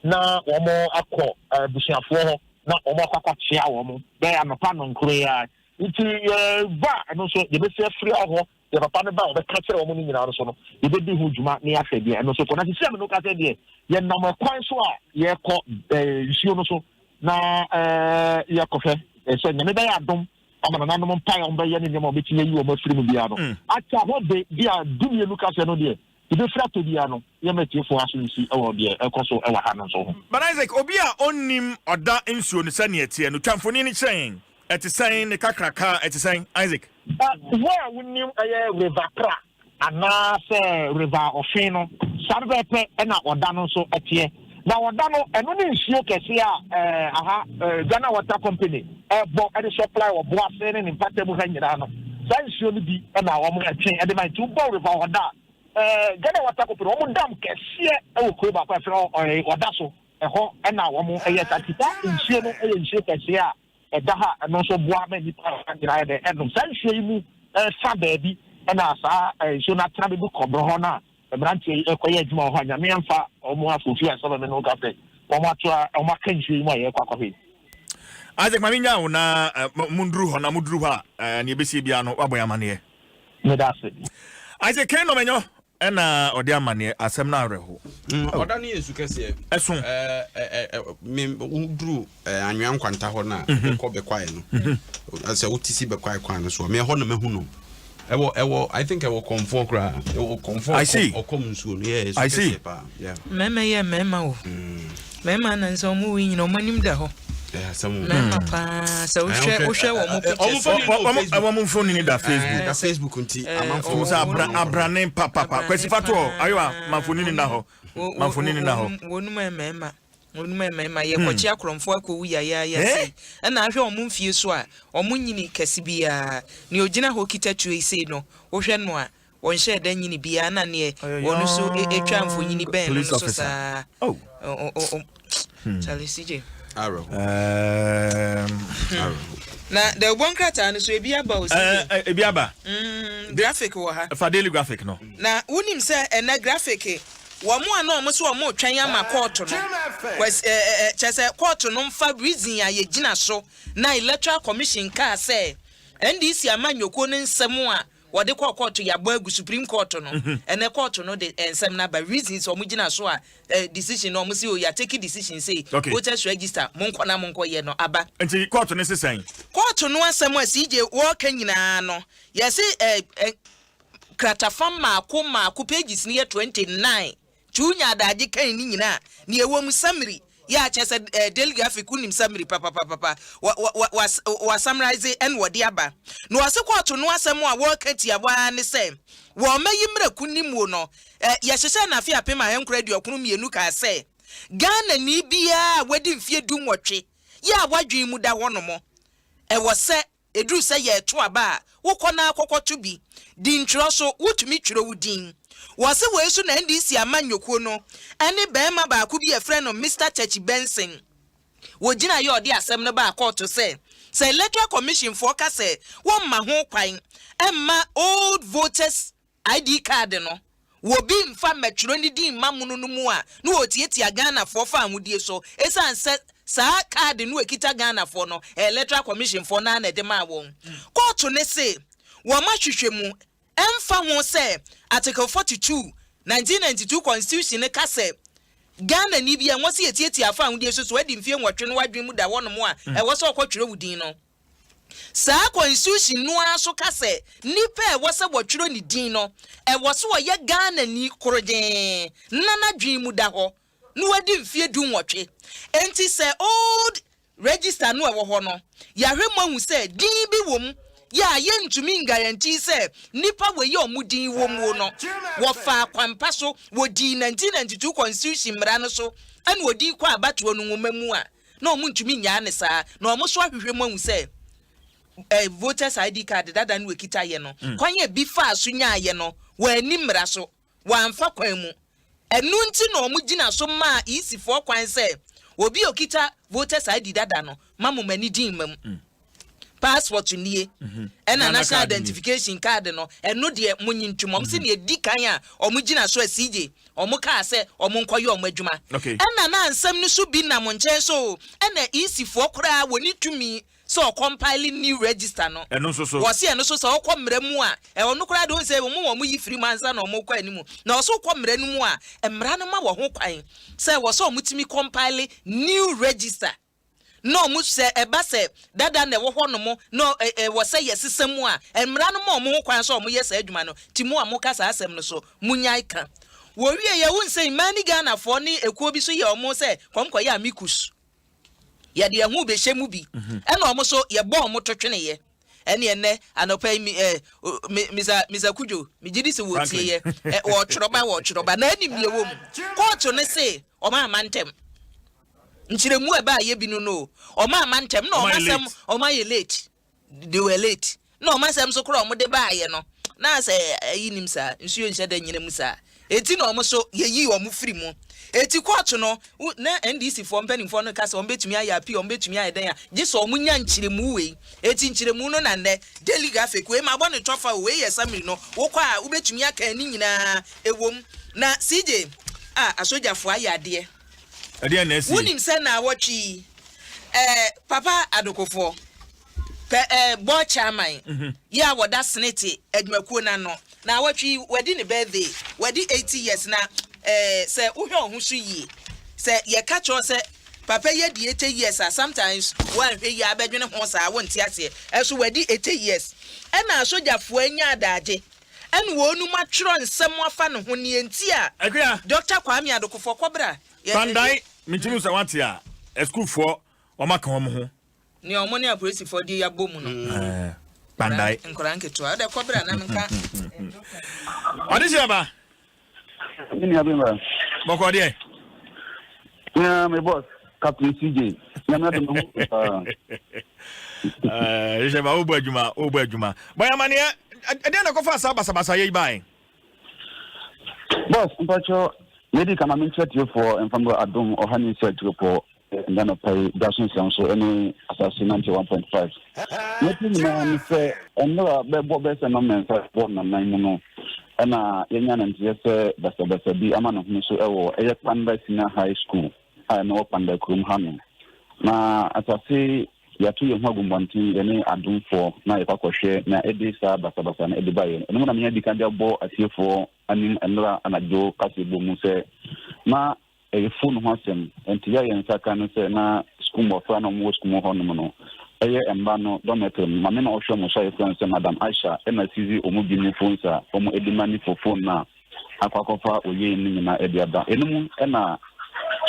na wɔn akɔ abusuafoɔ hɔ na wɔn akɔ akɔkyea wɔn bɛyɛ anɔpa nnɔnkron yi ara. Nti yɛba a, ɛno nso yɛbɛsi afiri hɔ Deɛ papa no ba a ɔbɛka kyerɛ wɔn no nyinaa no so no, yɛbɛdi ho dwuma na yɛahwɛ deɛ ɛno nso kɔ. Na seesei a me ne wo kasa yi deɛ, yɛnam ɛkwan so a yɛrekɔ ɛɛ nsuo no so na ɛɛ yɛrekɔhwɛ sɛ Nyame bɛyɛ adom ama nananom mpaeɛ a wɔbɛyɛ ne nneɛma a wɔbɛtumi ayi wɔn afiri mu biara no. Akyɛ hɔ de bi a dumienu kasɛ no deɛ, yɛbɛfiri atɔ biara no, yɛmma atiefoɔ aso nsi wɔ deɛ ɛrekɔ so wɔ ha no nso ho. But Isaac, obi a ɔnnim ɔda nsuo no sɛdeɛ ɛteɛ no, twa mfonin no kyerɛ yɛn. Ɛte sɛn? Ne kakraka ɛte sɛn, Isaac? Wo a wonim ɛyɛ River Pra anaasɛ River Ɔfe no, saa pɛpɛɛpɛ na ɔda no nso teɛ. Na ɔda no, ɛno ne nsuo kɛseɛ a aha Ghana Water Company bɔ de supply Ɔboase ne ne mpatamu ha nyinaa no. Saa nsuo no bi na wɔtwe de ma. Nti wobɔ River Ɔda a, Ghana Water Company, wɔn dam kɛseɛ wɔ kuro baako a yɛfrɛ hɔ Ɔda so. Ɛhɔ na wɔyɛ saa. Nti saa nsuo no yɛ nsuo kɛseɛ a ɛda ha a ɛno nso boa ma nnipa nyinaa yɛ dɛ ɛnom. Saa nsuo yi mu fa baabi na saa nsuo no atena bɛdu kɔbrɔ hɔ no a mmeranteɛ yi rekɔyɛ adwuma wɔ hɔ a Nyame amfa wɔn afoofi ansa ma me ne wo ka sɛ wɔn ato a wɔn aka nsuo yi mu a yɛrekɔ akɔhwɛ yi. Isaac ma menyaa wo na monduru hɔ na moduru hɔ a nea ɛbɛsie biara no woabɔ yɛn amanneɛ. Meda ase. Isaac Kane Nɔmɛnyɔ Ɛna ɔde amaneɛ asɛm no awerɛho. Mm, ɔda no yɛ nsu kɛseɛ. Ɛso. Ɛɛ me woduru anwea nkwanta hɔ no a mhm. wokɔ bɛkwae no. Mhm. Sɛ wote si bɛkwae kwan no so a, me ɛhɔ na mahu no. Ɛwɔ ɛwɔ I think ɛwɔ kɔnfoɔ koraa. Ɛwɔ kɔnfoɔ ɔkɔm nsuo no yɛ nsu kɛseɛ paa. Mmarima yɛ mmarima o. Mm. Mmarima na nsɛ wɔn wo nyina wɔn anim da hɔ. Mmarima paa sɛ wohwɛ wohwɛ wɔn pictures. Wɔn mfoni da Facebook. Da Facebook nti amanfo. Wɔn sɛ abra abrane papapa kwasi fa to hɔ ayiwa manfoni ni na hɔ manfoni ni na hɔ. Wɔn mu mmarima wɔn mu mmarima yɛ kɔkye akorɔmfo akɔwu yayaaya sei ɛna ahwɛ wɔn mfie so a wɔn nyini kɛse biara nea ogyina hɔ kita tuo yi sei no wohwɛ no a Wɔnhyɛɛ da nyini biara na neɛ wɔn nso twa mfonyini bɛn no no so saa. Oh. Oh, oh, oh. Hmm. Charlie CJ. Awerɛho. Um, na dawubɔ nkrataa no so ebi aba o CJ. Eh, ebi aba. Mm, graphic wɔ ha. Fa daily graphic no. Na wonim sɛ ɛnɛ graphic wɔn a na wɔn so wɔn retwɛn ama kɔɔto no kwasi ɛɛ kyɛ sɛ kɔɔto no mfa reason a yɛgyina so na electoral commission kaa sɛ NDC amanyɔkuo no nsɛm a wɔde kɔɔ kɔɔto yɛabɔ agu supreme court no ɛnɛ kɔɔto no de nsɛm no aba reasons wɔn gyina so a eh, decision no wɔn se o yɛatake decision sei Okay. voters register monkɔ na monkɔ yɛ no aba. Nti kɔɔto no se sɛn? Kɔɔto no asɛm a CJ wɔreka nyinaa no yɛse eh, eh, kratafa mmaako mmaako pages no yɛ 29 Nti wonya adagye kan ne nyina a, nea ɛwɔ mu, summary, yɛ a kyerɛ sɛ eh, Daily Graphic wonim summary papapapapa, wa, wa, wa, wa, wa summarize ɛna wɔde aba. Na wɔse kɔɔto no asɛm a wɔreka tiawa ara ne sɛ, wɔ ɔma yi mmara kunnimuo no, eh, yɛhyehyɛɛ no afe 1992 kaa sɛ, Ghanani biara a wadi mfeɛ dunwɔtwe yɛ a w'adwene mu da hɔnom, ɛwɔ sɛ Ɛduru sɛ yɛreto aba a, wokɔ na kɔkɔto bi. Di ntwerɛ so, wotumi twerɛ wo din. Wɔse wei so na NDC amanyɔkuo no ne barima baako bi a yɛfrɛ no Mister Takyi Benson wɔgyinaeɛ a ɔde asɛm no baa kɔɔto sɛ, sɛ Electoral Commission foɔ ka sɛ wɔmma ho kwan mma old voters ID card no, wɔ bi mfa mmɛtwerɛ ne din mma mono no mu a na wɔretiatia Ghanafoɔ fawohodie so ɛsiane sɛ saa card no ɛkita Ghanafoɔ no ɛyɛ Electoral Commission foɔ no ara na ɛde maa wɔn. Kɔɔto no se wɔn ahwehwɛ mu. Ɛmfa ho sɛ Article 42, 1992 Constitution no ka sɛ Ghanani bi a ɛwɔ sɛ yɛtiatia afa ahodie so sɛ wadi mfeɛ nwɔtwe na w'adwene mu da hɔnom a ɛwɔ sɛ ɔkɔtwerɛ wo din no, saa Constitution no ara nso ka sɛ nipa a ɛwɔ sɛ wɔtwerɛ ne din no, ɛwɔ sɛ ɔyɛ Ghanani korogyenn na n'adwene mu da hɔ na wadi mfeɛ dunwɔtwe. Enti sɛ old Register no a ɛwɔ hɔ no, yɛahwɛ mu ahu sɛ din bi wɔ mu yɛ a yɛntumi nguarantee sɛ nnipa wei a wɔn din wɔ mu no, wɔfaa kwan pa so, wɔdii 1992 Constitution mmara no so na wɔdii kɔɔ abatoɔ no nwoma mu a, na wɔntumi nnyaa no saa. Na wɔn nso ahwehwɛ mu ahu sɛ eh, voters ID card dada no wɔkita yɛ no, kwan a bi faa so nyaayɛ no, wɔanni mmara so. wɔamfa kwan mu. Ɛno nti na wɔgyina so maa EC foɔ kwan sɛ obi a ɔkita voters ID dada no ma mo mani din mma mu. Passport nie, ɛna national identification card no, ɛno deɛ monye ntom. Wɔn se nea ɛdi kan a wɔgyina so a CJ wɔn kaa sɛ wɔn nkɔyɛ wɔn adwuma. Ɛna na nsɛm no so bi nam nkyɛn so ɛna EC foɔ koraa wɔnni tumi sɛ ɔkɔmpaele new register no. Ɛno nso so. Wɔse ɛno nso sɛ ɔkɔ mmara mu a, ɛ ɔno koraa deɛ wohu sɛ wɔn wɔn yi firi mu ansa na wɔn rekɔ anim. Na ɔse wokɔ mmara no mu a, mmara no ma wɔ ho kwan sɛ ɛwɔ sɛ wɔtumi kɔmpaele new register na wɔn sɛ ɛba sɛ dada na ɛwɔ hɔ nom na ɛ ɛwɔ sɛ yɛsesa mu a, mmara no ma wɔn ho kwan sɛ wɔyɛ saa adwuma no. Nti mo a moka saa asɛm no so, monyae ka. Wɔwieɛ, wohu sɛ mmaa ne Ghanafoɔ ne ekuo bi nso yɛ wɔn sɛ kɔmkɔyɛ amicus. Yɛde yɛn ho rebɛhyɛ mu bi. Ɛna wɔn nso, yɛbɔɔ wɔn to tweneeɛ. Ɛne ɛnnɛ anɔpa yi, me, eh, me, Mr. Mr. Kudjo, megye di sɛ wɔtie yɛ. Eh, wɔretwerɛ ba, wɔretwerɛ ba. Na anim deɛ ɛwɔ mu. Kɔɔto no se wɔn amma ntɛm. Nkyerɛmu a ɛbaeɛ bi no no o. Wɔn amma ntɛm. Na wɔn asɛm, wɔn ayɛ late. They were late. Na wɔn asɛm nso koraa a wɔde baeɛ no, na sɛ ayi nim saa, nsuo nhyɛ da nnyina mu saa. Enti na wɔn nso yɛyii wɔn firi mu. Enti kɔɔto no, na NDC foɔ mpanimfoɔ no reka sɛ wɔbɛtumi ayɛ appeal, wɔbɛtumi ayɛ dɛn a, gye sɛ wɔnya nkyerɛmu wei. Enti nkyerɛmu no na nnɛ Daily Graphic, wei mabɔ no tɔfa o, wei yɛ summary no, wokɔ a wobɛtumi akan ne nyinaa, ɛwom. Na CJ, ah, asogyafoɔ ayɛ adeɛ. Ɛdeɛn na asie? Wonim sɛ naawɔtwe yi, eh, Papa Adokofoɔ, pɛ eh, board chairman yi a wɔda Senate adwumakuo no ano, naawɔtwe yi wadi ne birthday, wadi 80 years na eh, sɛ wohwɛ wo ho so yie, sɛ yɛka kyerɛ wo sɛ papa yi adi 80 years a, sometimes woanhwɛ yie a bɛdwene ho saa, wonte aseɛ, ɛso wadi 80 years, ɛna asogyafoɔ anya adagye ɛna wɔnom atwerɛ nsɛm afa ne ho, neɛ nti a Akua. Doctor Kwame Adokofoɔ kɔbra yɛ, Bandae, mentumi sɛ wate a, asukuufoɔ wɔn aka wɔn ho. Nea ɔmo ne apolisifoɔ de abɔ mu no. Ɛɛ, Bandae. Nkwadaa nketewa. Wode kɔ bra na menka. Ɔde hyɛ ba. Me nua bɛma. Bɔkɔ deɛ. Yeah, my boss, Captain CJ. Nyame adom ho paa. Eh, hyɛ ba wobɔ adwuma, wobɔ adwuma. Bɔ yɛ amaneɛ, ɛdeɛn na ɛkɔfa saa basabasa yɛ yi bae? Boss, mpakyɛ, medi kama menkyerɛ tiefoɔ mfa mbra adom ɔha ne nsia akyirepɔ Ɛnnɛ anɔpa yi, da so nsɛm so ne Asase 91.5. Nea ɛte nyinaa ne sɛ, mmerɛ a bɛbɔ bɛyɛ sɛ nnɔnmmiɛnsa bɔ nnɔnnan mu no, ɛna yɛanya no nteɛ sɛ basabasa bi ama ne ho so wɔ ɛyɛ Kpandai Senior High School a ɛno wɔ Kpandai kurom ha no. Na Asase yɛato yɛn ho agu mmɔnten yɛne adomfoɔ na yɛkɔ akɔhwɛ nea ɛde saa basabasa no de baeɛ. Ɛno mu na menya di kan de abɔ atiefoɔ anim nnora anadwo kaseɛbɔ mu sɛ na Ɛyɛ fon ho asɛm. Enti yɛ a yɛn nsa ka ne sɛ na sukuu mmɔfra na wɔwɔ sukuu mu hɔnom no yɛ mma no dormitory no. Maame na ɔhwɛ wɔn so a yɛfrɛ no sɛ Madam Aisha na sizi wɔn binom phones a wɔde ma ne fo phone no a akɔ akɔfa oyei no nyinaa de aba. Ɛno mu na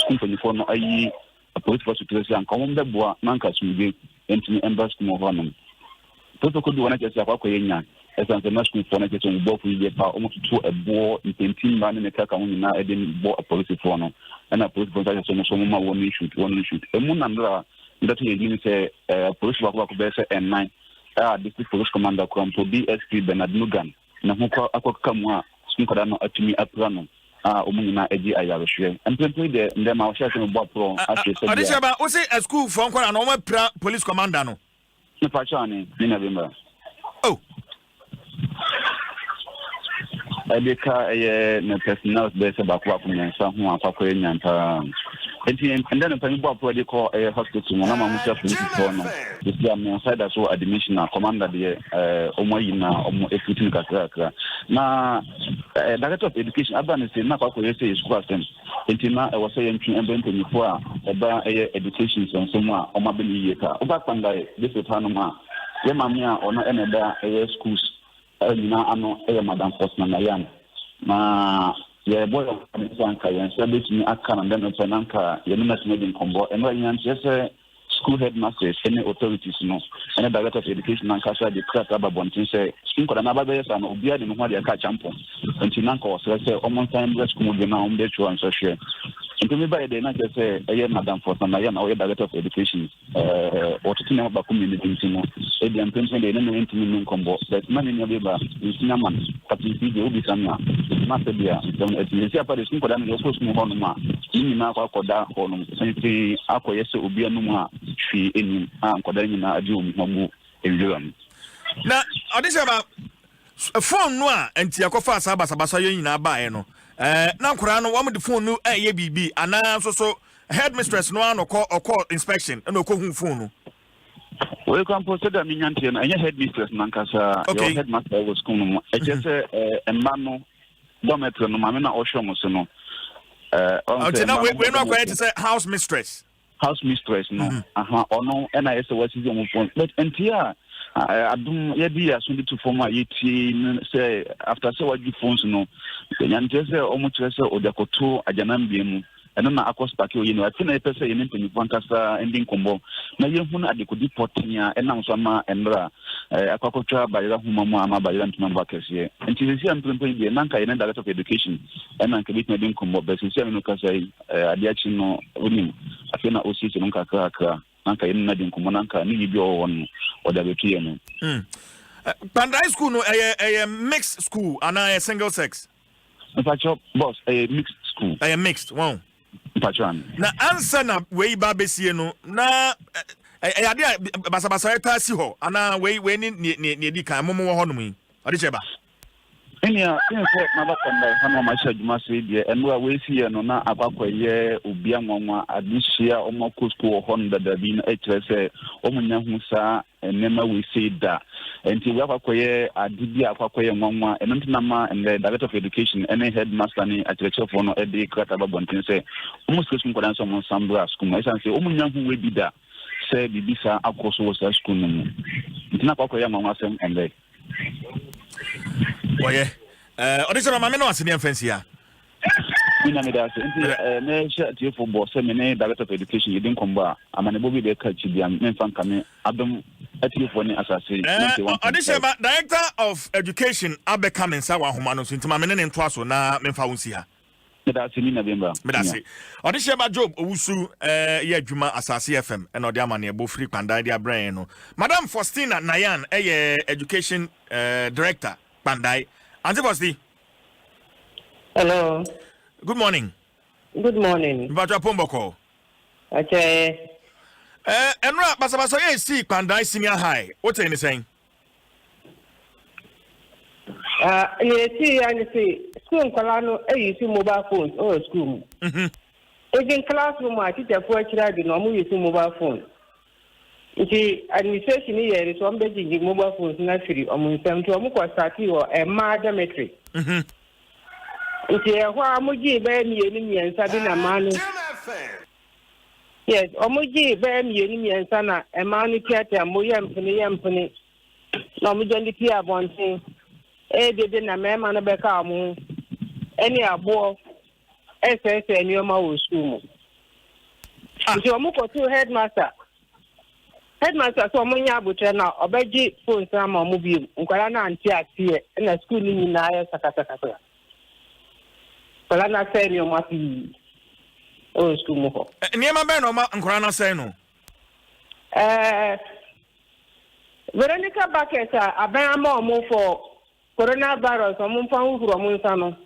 sukuu mpanyinfoɔ no ayi Apolisifo asotire sɛ anka wɔbɛboa na anka asomdwoe ntumi mba sukuu mu hɔnom. Polisifo koduu hɔ no kyerɛ sɛ akɔ akɔyɛ nya ɛsiane sɛ na sukuufoɔ no kyerɛ sɛ wɔn bo afu yiye paa, wɔtoto ɛboɔ, mpɛntimma ne ne kaka ho nyinaa de bɔ apolisifoɔ no. Ɛna apolisifoɔ nso ahyɛ sɛ wɔn nso wɔmma wɔn shoot, wɔn shoot. Emu na nnora mbɛto yɛn anim sɛ apolisi baako baako bɛyɛ sɛ ɛnnan a District Police Commander kura mpo DSP Bernard Nugan ne ho kɔ akɔkeka mu a sukuu nkwadaa no atumi apira no. a wɔn nyinaa gye ayarehwɛ. Mprempren deɛ, ndɛ ma wɔhyɛɛ sɛ mebɔ aporɔ ahwɛ sɛdeɛ. Ɔdehyɛ ba, wo se asukuufoɔ nkwadaa no wɔn apira police commander no? Mepakyɛw ane, me nua bemba. Oh. Ɛde ka ɛyɛ ne personnels bɛyɛ sɛ baako baako mmiɛnsa ho akɔ akɔyɛ nyan paa. Nti ndɛ no pɛ mebɔ aporɔ de kɔ ɛyɛ hospital mu na mahu sɛ polisifoɔ no sisi a me nsa da so wɔ admission a commander deɛ ɛɛ ɔmo ayi na ɔmo efiti no kakra kakra na ɛɛ director of education aba ne se na akɔ akɔyɛ sɛ yɛ sukuu asɛm nti na ɛwɔ sɛ yɛntwe ɛbɛn mpanyinfoɔ a ɛba ɛyɛ education nsɛnsɛm a ɔmo abɛn yie ka woba Kpandai district hanom a yɛ maame a ɔno ɛna ɛda ɛyɛ schools nyinaa ano yɛ Madam Faustina Nayan. Na yɛrebɔ yɛn ho mmɔden sɛ anka yɛn nsa betumi aka no dɛn pɛ na anka yɛne no atumi adi nkɔmmɔ. Ɛno a yenya nteɛ sɛ school headmasters ne authorities no ne director of education ankasa de krataa ba abɔnten sɛ sukuu nkwadaa no aba bɛyɛ saa no obiara de ne ho ade aka akyampɔn. Enti na anka wɔsrɛ sɛ wɔnsan mmra sukuu mu bio na wɔmmɛtwerɛ nsɔhwɛ. Nti mebaeɛ deɛ na kyerɛ sɛ ɛyɛ Madam Faustina Nayan a ɔyɛ director of education. Wɔtoto nneɛma baako mmienu bi nti no, ebia mprempren deɛ yɛne no ntumi nni nkɔmmɔ. But na ne nua bi ba, nsi ama no. Captain CJ, wobisa me a, na sɛdeɛ nsɛm no asi. Seesei apa deɛ, sukuu nkwadaa no deɛ, wɔkɔ sukuu hɔnom a, ne nyinaa akɔ akɔda hɔnom pefee akɔyɛ sɛ obi anom a hwee nnim, a nkwadaa no nyinaa agye wɔn ho agu nwura mu. Na ɔde sɛ ba phone no a nti ɛkɔfaa saa basabasa yɛ nyinaa baeɛ no, na nkwadaa no wɔn de phone no ɛyɛ biribi anaa nso so headmistress no ara na ɔkɔ ɔkɔ inspection ɛna ɔkɔ hu phone no. Wei kora mpo sɛdeɛ menya nteɛ no ɛnyɛ headmistress no ankasa. Okay. Yɛwɔ headmaster wɔ sukuu no mu. Ɛkyerɛ sɛ mma no dormitory no maame no a ɔhwɛ wɔn so no. Ɔnti na wei no akɔyɛ te sɛ house mistress. House mistress no aha ɔno ɛna ayɛ sɛ wasisi wɔn phone but nti a adom yɛde yɛ aso de to fam a yɛtie no sɛ after sɛ wagye phones no nyanteɛ sɛ wɔn kyerɛ sɛ ɔde akɔto agyananbea mu ɛno na akɔ spark oyi no afei na yɛpɛ sɛ yɛne mpanyinfoɔ ankasa ndi nkɔmmɔ na yɛhunu adekodi pɔtee a ɛnam so ama mmerɛ a akɔ akɔtwa bayera homa mu a ama bayera ntoma mbɔ akɛseɛ nti sɛsi a mprempren deɛ na nka yɛne director of education ɛna nka bɛtumi adi nkɔmmɔ bɛ sɛsi a me no kasa yi Adeɛ akye no, wonim, afei na ɔsiesie no nkakrakra, na anka yɛne no adi nkɔmmɔ, na anka ne biribi a ɔwɔ hɔ no, ɔde abɛto yɛn anim. Kpandai school no, ɛyɛ ɛyɛ mixed school anaa ɛyɛ single sex? Mpakyɛw, boss, ɛyɛ mixed school. Ɛyɛ mixed, wɔn. Mpakyɛw ane. Na ansa na wei ba abɛsie no, na ɛyɛ ade a basabasayɛ taa si hɔ anaa wei wei ne nea nea edi kan mo mo wɔ hɔnom yi? Ɔde kyɛ ba. Nea sen sɛ maba Kpandai ha na mahyɛ adwuma ase yi deɛ, mmerɛ a wei siiɛ no na akɔ akɔyɛ obia nwanwa. Adesua a wɔakɔ sukuu wɔ hɔ no dada bi no kyerɛ sɛ wɔnnya hu saa nneɛma wei sei da. Nti wei akɔ akɔyɛ ade bi a akɔ akɔyɛ nwanwa. Ɛno nti na ama nnɛ Director of Education ne Headmaster ne akyerɛkyerɛfoɔ no de krataa ba abɔnten sɛ wɔnsrɛ sukuu nkwadaa no sɛ wɔnsan mbra sukuu mu ɛsiane sɛ wɔnnya hu wei bi da sɛ biribi saa akɔ so wɔ saa sukuu no mu. Nti na akɔ akɔyɛ anwanwasɛm ɛnnɛ. Wɔyɛ ɔde sɛ maame no ase ne ɛmfa nsia. Menya meda ase nti mɛhyɛ atiefo bɔ sɛ me ne director of education yɛdi nkɔmmɔ a amanebɔ bi bɛka akyi bia memfa nka me adom atiefoɔ ne asase. Ɔde hyɛ ba director of education abɛka me nsa wɔ ahoma no so nti ma me ne ne ntoa so na memfa wo nsi ha. Meda ase me nua Bemba. Meda ase. Ɔdehyeɛ ba Job Owusu yɛ adwuma Asase FM ɛna ɔde amanneɛbɔ firi Kpandan de abrɛ yɛn no. Madam Faustina Nayan yɛ Education Director Kpandai. Auntie Fausti. Hello. Good morning. Good morning. Mpatsɔ apom bɔkɔɔ. Akyɛ. Ɛɛ ɛnora basabasa yɛ esi Kpandai Senior High. Wote ne sɛn? Ah, nea esii ya ne se sukuu nkwadaa no use mobile phones wɔ sukuu mu. Even classroom a teacherfoɔ akyerɛ ade no, wɔn use mobile phone. Nti administration no yɛɛ ne sɛ wɔn bɛgyegye mobile phones no afiri wɔn nsam. Nti wɔn kɔ startee wɔ mmaa dormitory. Nti ɛhɔ a wɔn gyee bɛyɛ mmienu mmiɛnsa bi na mmaa no. Yes, wɔn gyee bɛyɛ mmienu mmiɛnsa na mmaa no tiatia mo yɛ mpene yɛ mpene na wɔn gya de pie abɔnten ɛyɛ dede na mmarima no bɛka wɔn ho ɛne aboɔ ɛsɛesɛe nneɛma wɔ sukuu mu. Ah. Nti wɔn kɔtoo headmaster. Headmaster sɛ wɔn nyɛ abotire na ɔbɛgye phones ama wɔn bio. Nkwadaa no ante aseɛ ɛna sukuu no nyinaa yɛ sakasakasa. Nkwadaa no asɛe nneɛma pii wɔ sukuu mu hɔ. Nneɛma bɛn na ɔma nkwadaa no asɛe no? Ɛɛ Veronica bucket a aban ama wɔn for coronavirus wɔn mfa nhohoro wɔn nsa no,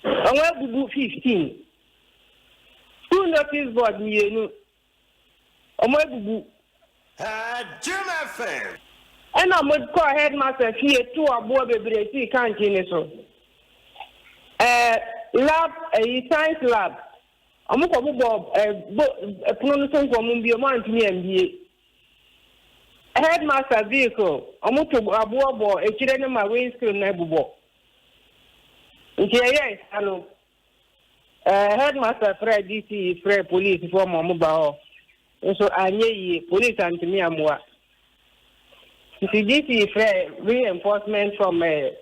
wɔn abubu 15. School notice board mmienu, Wɔabubu. Ɛnna wɔkɔɔ headmaster fie too aboɔ bebree sii kankyee no so. Ɛɛ lab ɛyi science lab. Ɔmo kɔ bobɔ ɛ bo pono no so nkɔmɔ bi, ɔmo antumi ambie. Headmaster vehicle, ɔmo to aboɔ bɔ ekyire no ma windscreen no bobɔ. Nti ɛyɛɛ saa no, ɛɛ headmaster frɛɛ DC frɛɛ policefoɔ ma ɔmo ba hɔ. Nso anyɛ yie, police antumi ammoa. Nti DC frɛɛ reinforcement from ɛɛ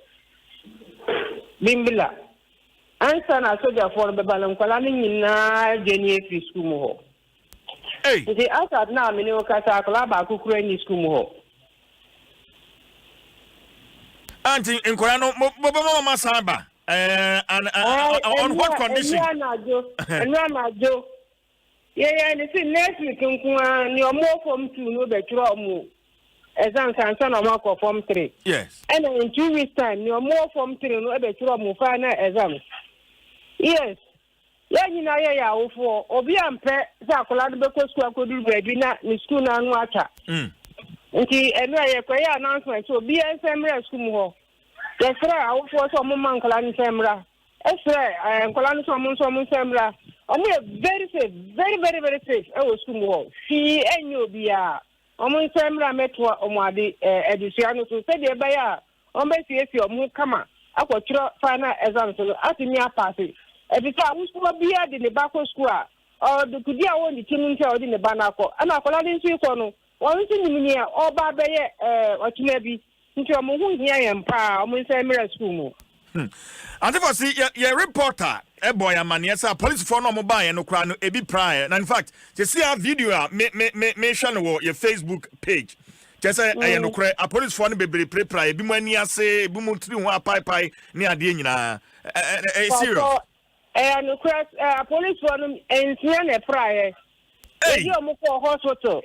Bimbilla. Ansa na asogyafoɔ no bɛba no, nkwadaa no nyinaa adwane afiri sukuu mu hɔ. Nti Asad no a me ne wo kasa, akwadaa baako koraa nni sukuu mu hɔ. Ah, nti nkwadaa no, mobɛma wɔn asan aba? Eh, and, uh, on what condition? Ɛnura anadwo, ɛnura anadwo, Yɛyɛɛ no se next week nko ara nea ɔmo wɔ form two no bɛtwerɛ ɔmo exams ansa na ɔmo akɔ form three. Yes. Ɛna in 2 weeks time nea ɔmo wɔ form three no bɛtwerɛ ɔmo final exams. Yes. Yɛn nyinaa yɛyɛ awofoɔ. Obi ampɛ sɛ akwadaa no bɛkɔ sukuu akɔduru baabi na ne sukuu no ano atwa. Nti ɛno a yɛkɔyɛ announcement sɛ obiara nsan mmra sukuu mu hɔ. Yɛsrɛ awofoɔ sɛ ɔmo mma nkwadaa no nsan mmra. Ɛsrɛ nkwadaa no sɛ ɔmo nso ɔmo nsan mmra. Ɔmo yɛ very safe, very very very safe ɛwɔ sukuu mu hɔ. Hwee ɛnyɛ obiara. Ɔmo nsan mmra mmɛtoa ɔmo ade adesua no so sɛdeɛ ɛbɛyɛ a ɔmo bɛsiesie ɔmo ho kama akɔtwerɛ final exams no atumi apaase. Efisɛ awofoɔ biara de ne ba kɔ sukuu a, ɔde kudi a ɔwɔ ne tirim nti a ɔde ne ba no akɔ. Ɛna akwadaa no nso rekɔ no, wɔn nso nim nea ɔreba abɛyɛ ɔkyena bi. Nti ɔmo ho hia yɛn paa, ɔmo nsan mmra sukuu mu. Auntie Fosi, yɛ yɛ reporter bɔɔ yɛn amaneɛ sɛ apolisifoɔ no a wɔn baeɛ no koraa no ebi praeɛ. Na in fact, sɛsi a video a me me me mehwɛ no wɔ yɛ Facebook page, kyerɛ sɛ ɛyɛ nokorɛ, apolisifoɔ no bebree pirapira, ebi mo ani ase, ebi mo tiri ho apaepae ne adeɛ nyinaa. Ɛ ɛ ɛyɛ serious. Pɔtɔ, ɛyɛ nokorɛ, ɛ apolisifoɔ no nsia na ɛpraeɛ. Ebi a wɔn kɔɔ hospital.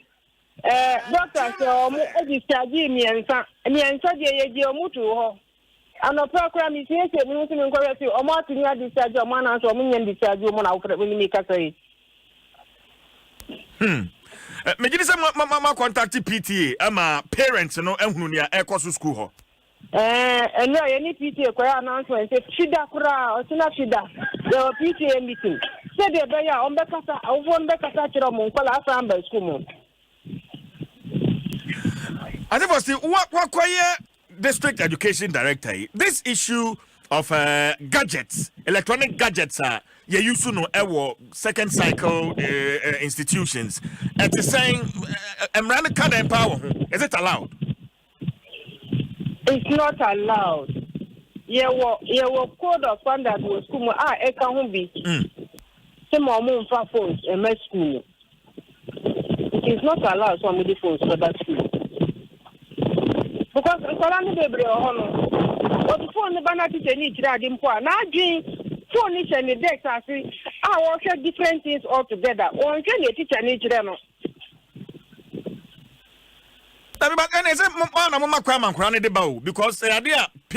Ɛɛ doctor sɛ wɔn discharge mmiɛnsa, mmiɛnsa deɛ yɛgye wɔn too hɔ. Anɔpa koraa mesiesie me ho sɛ menkɔhwɛ sɛ wɔn atumi adischarge wɔn anaasɛ wɔn nyɛ discharge wɔn na wofrɛ me ne me kasa yi. Megye di sɛ mo mo mo contact PTA ama parents no ahunu nea ɛrekɔ so school hɔ. Ɛɛ ɛno a yɛne PTA kɔyɛ announcement sɛ fida koraa, ɔkyena fida yɛwɔ PTA meeting sɛdeɛ ɛbɛyɛ a wɔn bɛkasa, awofoɔ no bɛkasa akyerɛ wɔn nkwadaa asan aba sukuu mu. Auntie Fosti, wakɔyɛ district education director yi, this issue of gadgets, electronic gadgets a yɛ use no ɛwɔ second cycle institutions, ɛte sɛn? Mmara no ka dɛn paa wɔ ho? Is it allowed? It's not allowed. Yɛwɔ code of conduct wɔ school mu a ɛka ho bi sɛ ma ɔmo nfa phones ɛma school mu. It is not allowed sɛ ɔmo de phones bɛba school. Because nkwadaa no bebree wɔ hɔ no, wɔde phone no ba na teacher ni kyerɛ ade mpo a, n'adwen phone no hyɛ ne desk ase a wɔhwɛ different things all together. Wɔnhwɛ nea teacher ni kyerɛ no. Dabi, but ɛna ɛsɛ mo na mo ma kwan ma nkwadaa no de ba o, because ɛyɛ ade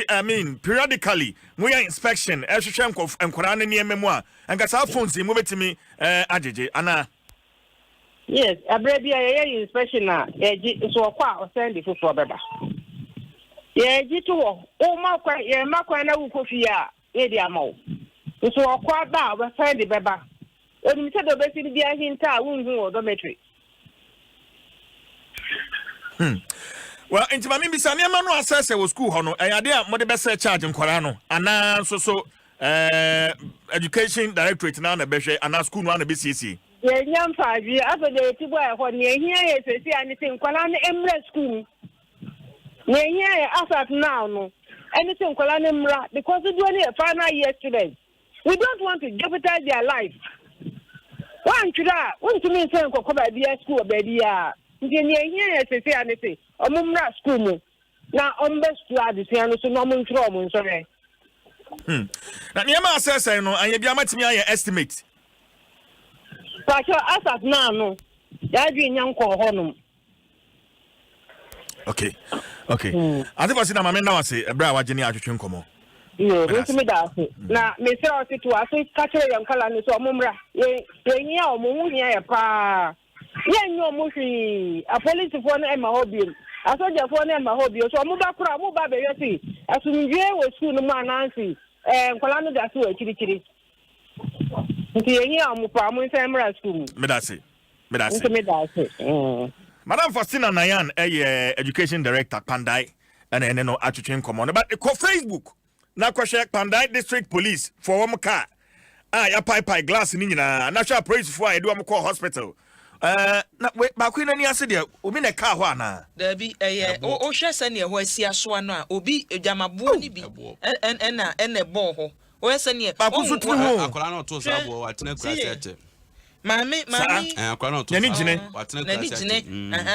a, I mean, periodically mo yɛ inspection ɛhwehwɛ nkɔf nkwadaa no nneɛma mu a, nka saa phones yi mo betumi agyegye anaa? Yes, abere bi a yɛyɛ inspection a yɛgye nso ɔkɔ a ɔsɛn de foforɔ bɛba. Yɛgye to hɔ, woma kwan, yɛma kwan na wokɔ fie a yɛde ama wo. Nso ɔkɔ aba a ɔbɛsan de bɛba. Onim sɛ deɛ ɔbɛsi no bi ahinta a wonhu wɔ dormitory. Well, nti maame bisa, nneɛma no asɛsɛ wɔ school hɔ no, ɛyɛ ade a mode bɛsɛ charge nkwadaa no anaa nso so education directorate na na bɛhwɛ anaa school no ana bɛsiesie? Yɛnya mfaadwe afei deɛ yɛti bɔ ɛhɔ. Nea ehia yɛ sɛsi a ne sɛ nkwadaa no mmra school mu. Nea ehia yɛ as at now no ɛne sɛ nkwadaa no mmra, because dodoɔ no yɛ final year students. We don't want to jeopardize their life. Wantwerɛ a wontumi nsɛn nkɔkɔ baabi a school wɔ baabi a, nti nea ehia yɛ sɛsi a ne sɛ ɔmo mmra school mu na ɔmo bɛ sua adesua no so na ɔmo ntwerɛ ɔmo nsɔhwɛ. Na nneɛma asɛsɛe no, anyɛ bi amatumi ayɛ estimate? Pàṣẹ, as at now no, yɛadwe nya nkɔɔ hɔnom. Okay. Auntie Fosi, na maame nna wase ɛberɛ a wagye ne atwetwe nkɔmmɔ. Yo, me nso meda ase. Na mesrɛ wo sɛ to ase ka kyerɛ yɛn nkwadaa no sɛ ɔmo mmra. Yɛhia ɔmo ho hia yɛ paa. Yɛnyɛ ɔmo hwee. Apolisifoɔ no ɛma hɔ biom. Asogyafoɔ no ɛma hɔ biom. So ɔmo ba koraa, ɔmo ba bɛhwɛ se asomdwie wɔ sukuu no mu anaase nkwadaa no da so wɔ akyirikyiri. Nti yɛhia ɔmo paa, ɔmo nsan mmra sukuu mu. Meda ase. Meda ase. Nso meda ase. Mm. Madam Faustina Nayan ɛyɛ education director Kpandai ɛna ɛne no atwetwe nkɔmmɔ no but kɔ Facebook na kɔhwɛ Kpandai district police for wɔn car a yɛapaepae glass no nyinaa na hwɛ apolisifoɔ a yɛde wɔn kɔɔ hospital ɛɛ na we baako yi n'ani ase deɛ obi na ɛkaa hɔ anaa. Daabi, ɛyɛ wohwɛ sɛnea ɛhɔ asi asoa no a, obi dwamaboɔ no bi ɛna ɛna ɛbɔɔ hɔ. Wohwɛ sɛnea Baako nso tiri ho. Akwadaa no ɔtoo saa boɔ watena kura ase akyɛ. Maame maame. Saa akwadaa no ɔtoo saa boɔ watena kura ase akyɛ. N'ani gyene.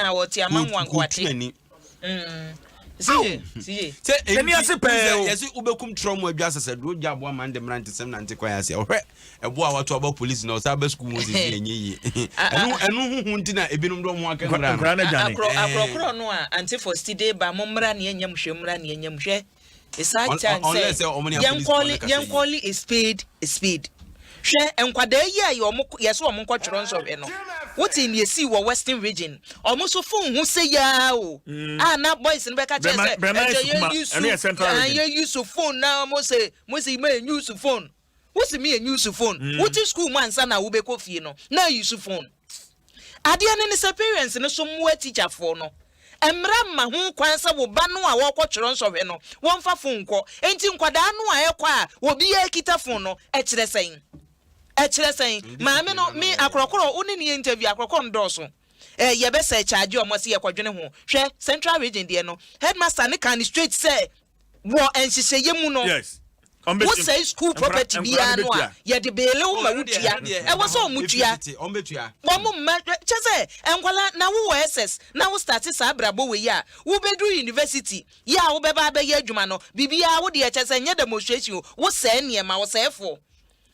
Wɔte ama nwankwate. N'ani. Siye siye. Sɛ N'ani ase pɛɛ o. Yɛsi wobɛkum trɔ mu adwa sɛsɛ duro gya aboa ma ndemra ntesɛm nante kwan ase. Ɔhwɛ ɛboa a wato aba polisi na ɔsan ba sukuu mu sisi ɛnyɛ yie. Ɛno ɛno huhu nti na ebinom de wɔn aka nwura no. Nkwadaa no adwane. Akorɔ akorɔkorɔ no a Auntie Fosti de ba mo mmra ne ɛnyɛ mo hwɛ mmra ne ɛnyɛ mo hwɛ. It's high time sɛ yɛn kɔɔle yɛn kɔɔle a spade a spade. Hwɛ nkwadaa yi a yɛ ɔmo yɛsɛ ɔmo nkɔtwerɛ nsɔhwɛ no. Wote nea esii wɔ Western Region. Ɔmo nso phone ho sɛ yaa o. A na boys no bɛka kyerɛ sɛ ɛnkyɛ yɛn use yɛn use phone na ɔmo sɛ mo sɛ ma yɛn use phone. Wo se me use phone. Wo te school mu ansa na wo bɛkɔ fie no na use phone. Adeɛ no ne sɛ parents no so mmoa teacher foɔ no. Mmra mma ho kwan sɛ wo ba no a ɔrekɔ twerɛ nsɔhwɛ no wɔmfa phone nkɔ. Enti nkwadaa no a ɛkɔ a obiara kita phone no ɛkyerɛ sɛn? Ɛkyerɛ sɛn? Maame no me akorɔkorɔ wo ne no yɛ interview akorɔkorɔ no dɔɔso. Eh yɛbɛ sɛ charge ɔmo se yɛkɔdwene ho. Hwɛ central region deɛ no headmaster no kaa no straight sɛ Wɔ nhyehyɛeɛ mu no, wosɛe school property biara no a, yɛde beele wo ma wotua. Ɛwɔ sɛ wɔtua. Wɔn mma, kyɛ sɛ nkwadaa, na wowɔ SS na wo starte saa abrabɔ wei a, wobɛduru university yɛ a wobɛba abɛyɛ adwuma no, biribiara wo deɛ kyɛ sɛ nyɛ demonstration o, wosɛe nneɛma, ɔsɛefoɔ.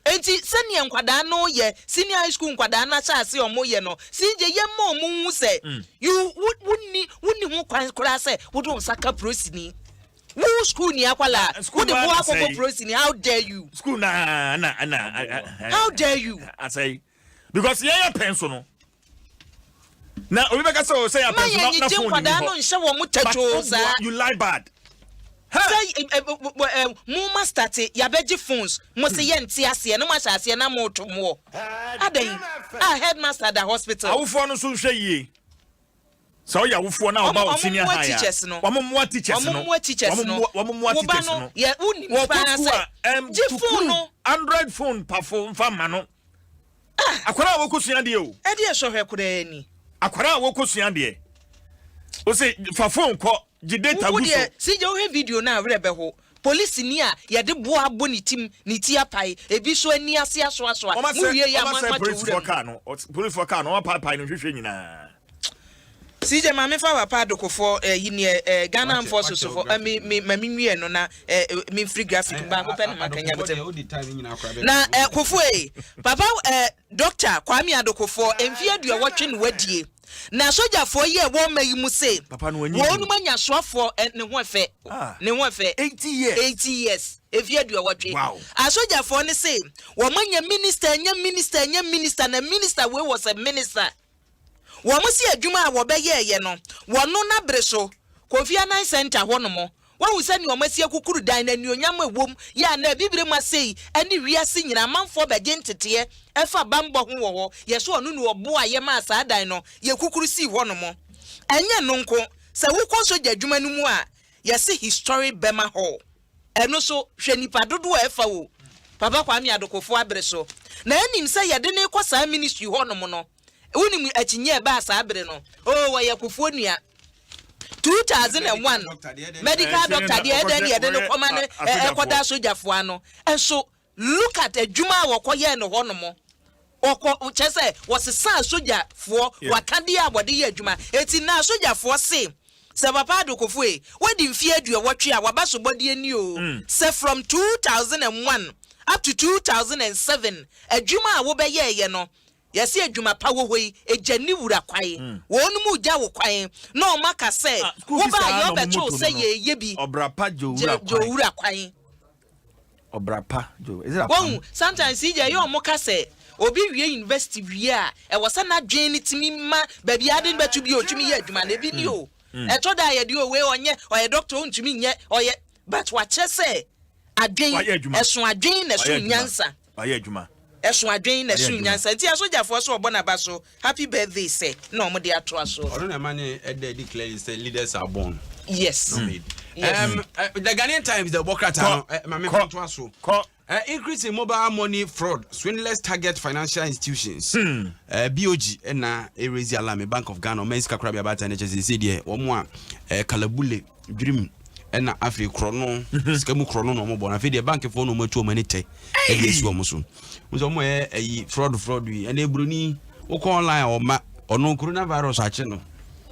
Enti sɛdeɛ nkwadaa no yɛ, senior high school nkwadaa no ahyɛ ase a wɔyɛ no, CJ yɛmma wɔn nhu sɛ you wo wonni wonni ho kwan koraa sɛ wode wo nsa ka prosini. Wo school ni akwadaa, School wode no bo ara na akɔbɔ asɛe. prosini, how dare you? School na na na How dare you? asɛe because yɛn yɛ pɛn so no na obi bɛka sɛ o sɛ yɛ Ma apɛn so na yɛn na nyigye phone ni nkwadaa no hɔ nhyɛ wɔn but tatwoo o saa. you lie bad. Sɛ mo ma starte yabɛgye phones mo se yɛ nte aseɛ na mo ahyɛ aseɛ na mo to moɔ adɛn a headmaster da hospital. Awofoɔ no nso nhwɛ yie. Sɛ woyɛ awofoɔ na woba wɔ senior high a, wɔn mmoa teachers no. Wɔn mmoa teachers no. Yɛ wonim paa sɛ gye phone no. Android phone pafo nfa mma no. Akwadaa a wɔkɔ sua adeɛ o. Ɛdeɛ sɔhwɛ koraa ni. Akwadaa a wɔkɔ sua adeɛ. Ose fa phone kɔ gye data gu so. Wo deɛ CJ wohwɛ video no a werɛ bɛho. Polisini a yɛde boɔ abɔ ne tim, ne ti apae, ebi nso ani ase asoasoa. Mo wie yi a mo Wɔasɛe ato wura polisifoɔ mu. kaa no. Polisifoɔ kaa no wɔapaapae no nhwehwɛ nyinaa. CJ ma me fa papa adokofoɔ eh, yi neɛ eh, Ghana Wakyɛ- mfoɔ wakyɛ sosofo wo eh, me, me, ma me nwie no na eh, eh, me mfiri graphic mu baako pɛ na maka nya bɛtɛm. Na eh, Kofoɔ eh, papa eh, Doctor Kwame Adokofoɔ mfeɛ aduɔwɔtwe na wadie. Na sogyafoɔ yi a ɛwɔ ɔma yi mu se Papa no wanyin wɔnom anya soafoɔ eh, ne ho ɛfɛ, Ah. ne ho ɛfɛ. 80 years. 80 years, mfeɛ aduɔwɔtwe. Wow. Asogyafoɔ no se wɔn anya minister, anya minister, anya minister, na minister wei wɔ sɛ minister. Wɔn se adwuma a wɔbɛyɛɛyɛ no, wɔno n'abere so, Kofi Annan Centre hɔ nom, Woahu sɛnea wɔasi akukuru dan no, anuonyam a ɛwom, yɛ anaa Abibire mu asɛi ne wiase nyinaa amanfoɔ bɛgye nteteɛ ɛfa banbɔ ho wɔ hɔ, yɛ so ɔno na ɔboa yɛ maa saa dan no yɛ kukuru sii hɔ nom. Ɛnyɛ ɛno nko, sɛ wokɔ sogya adwuma no mu a, yɛse Historic Burma Hall, ɛno so hwɛ nipa dodoɔ a ɛfa o, Papa Kwame Adokofoɔ abere so na anim sɛ yɛde no rekɔ saa ministry hɔ nom no, wonim akyinnye a ɛbaa saa bere no, oh wɔyɛ Kofoɔ nua. 2001 medical doctor deɛ ɛdɛn ne yɛde no kɔma no ɛkɔda sogyafoɔ ano nso look at adwuma a wɔkɔyɛɛ no hɔ nom ɔkɔ kyɛ sɛ wɔsesaa sogyafoɔ wakadeɛ a wɔde yɛ adwuma eti na sogyafoɔ se sɛ papa adokofo e wadi mfeɛ aduɔwɔtwe a waba sobɔdeɛ ni o sɛ from 2001 up to 2007 adwuma a wobɛyɛɛyɛ no Yɛse adwuma pa wɔ hɔ yi, egya nni wura kwan. Wɔnom regya wo kwan na wɔn aka sɛ, School bi wobaa saa yɛ na ɔmo ɔbɛto wo motto sɛ no no. yɛɛyɛ bi. Ɔbra pa gye Gye owura gye kwan. owura kwan. Ɔbra pa gye is it apam? Wahu, sometimes yi deɛ ɛyɛ wɔn ka sɛ, obi wie university wie a, ɛwɔ sɛ n'adwene no tumi ma baabi a ade no bɛto bi a ɔtumi yɛ adwuma no, ebi ni o. Ɛtɔ da a yɛde o wei ɔnyɛ, ɔyɛ doctor ɔntumi nyɛ, ɔyɛ, but wakyerɛ sɛ adwen, Wayɛ adwuma. ɛso adwen na Wayɛ ɛso adwuma. nyansa. Wayɛ adwuma. Ɛso adwen na Ɛyɛ ɛso adwuma. nyansa. Nti asogyafoɔ so ɔbɔ n'aba so happy birthday sɛ na wɔn de atoa soɔ. Ɔno na ɛma ne ɛda adi clearly sɛ leaders are born. Yes. Not made. Yes. The Ghanaian Times the bɔ krataa no ma me Kɔ. ntoa so. Kɔ. Increase in mobile money fraud, swindlers target financial institutions. BOG ɛna ɛrezi alarm, Bank of Ghana, ɔman sika korabea baatan no kyɛ sɛ sɛ deɛ wɔn a kalabule dwirim ɛna afei korɔno sika mu korɔno na wɔn bɔ no. Afei deɛ bankfoɔ na wɔn atu wɔn ani tɛ ɛde asi wɔn so. Wɔn sɛ wɔn yɛ ɛyi fraud yi ɛna eburoni wokɔ online a ɔma ɔno coronavirus akye no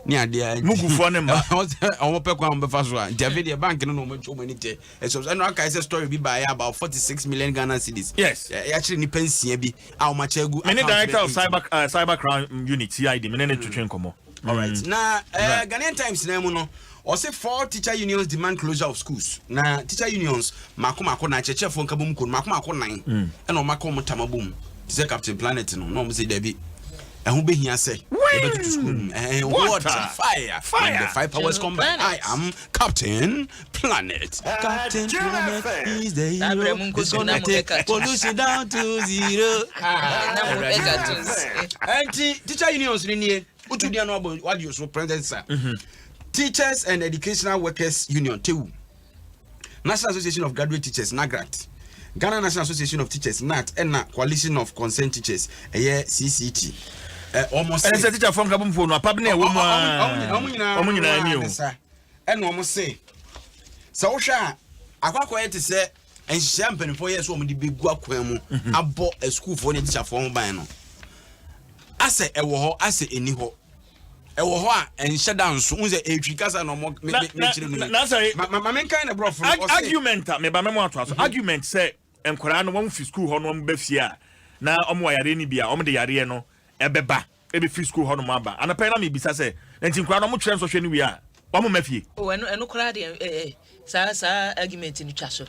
ne adeɛ. Mugufoɔ ne mma. Wɔn pɛ kwan a wɔn bɛfa so a, nti afei deɛ bank no na wɔn atu wɔn ani tɛ ɛsɛ ɛna aka sɛ story bi baayɛ about 46 million Ghana cedis. Yɛakyerɛ nipa nsia bi a wɔn akyɛ agu Me ne account director of bɛɛ cyber crime unit, CID, me ne ne twetwe nkɔmmɔ. All right. Na Ghanaian Times na mu no, ɔse four teacher unions demand closure of schools. Na teacher unions mako mako na akyerɛkyerɛfoɔ nka bom ko no mako mako nan ɛna ɔmo aka ɔmo tama bom te sɛ Captain Planet no, na ɔmo sɛ dabi, ɛho bɛhia sɛ yɛbɛtutu school mu. What What a- fire fire. when the five powers combine. Planet. I am Captain Planet. Captain Planet is the hero. Abrɛ mu nkɔ He's school na gonna mo take bɛka cartoons. pollution down to zero. Na mo bɛ cartoons. Ɛnti teacher unions ni nie wotu deɛ no abɔ wagye so president sa Teachers and Educational Workers Union, TEWU, National Association of Graduate Teachers, NAGRAT, Ghana National Association of Teachers, GNAT, ɛna Coalition of Concerned Teachers, ɛyɛ CCT. Ɔmo ɛne sɛ teacher fɔ nka bomfoɔ no apab ne ɛwɔ mu a ɔmo nyinaa ɔmo nyinaa ni o. Ɛna ɔmo se sɛ wohwɛ a, akɔakɔyɛ te sɛ nhyehyɛ mpanimfoɔ yɛ sɛ ɔmo de bɛgu akwan mu abɔ asukuufoɔ ne tikyafoɔ ho ban no, asɛ ɛwɔ hɔ, asɛ ɛni hɔ, ɛwɔ hɔ a ɛnhyɛ da nso n sɛ ɛtwi kasa na ɔmo mekyerɛ mu. Na sɛ ma menkan ne borɔfo no, ɔse argument a meba mɛmo atoa so, argument sɛ nkwaraa no wɔn fi school hɔ no wɔn bɛ fie a na wɔn wɔ yareɛ no bi a wɔn de yareɛ no ɛbɛba ɛbɛfiri school hɔ nom aba. Anapɛ na mebisa sɛ na nti nkwaraa no wɔn twerɛ nsɔhwɛ no wie a wɔn mma fie? O, ɛno koraa deɛ, saa argument no twa so,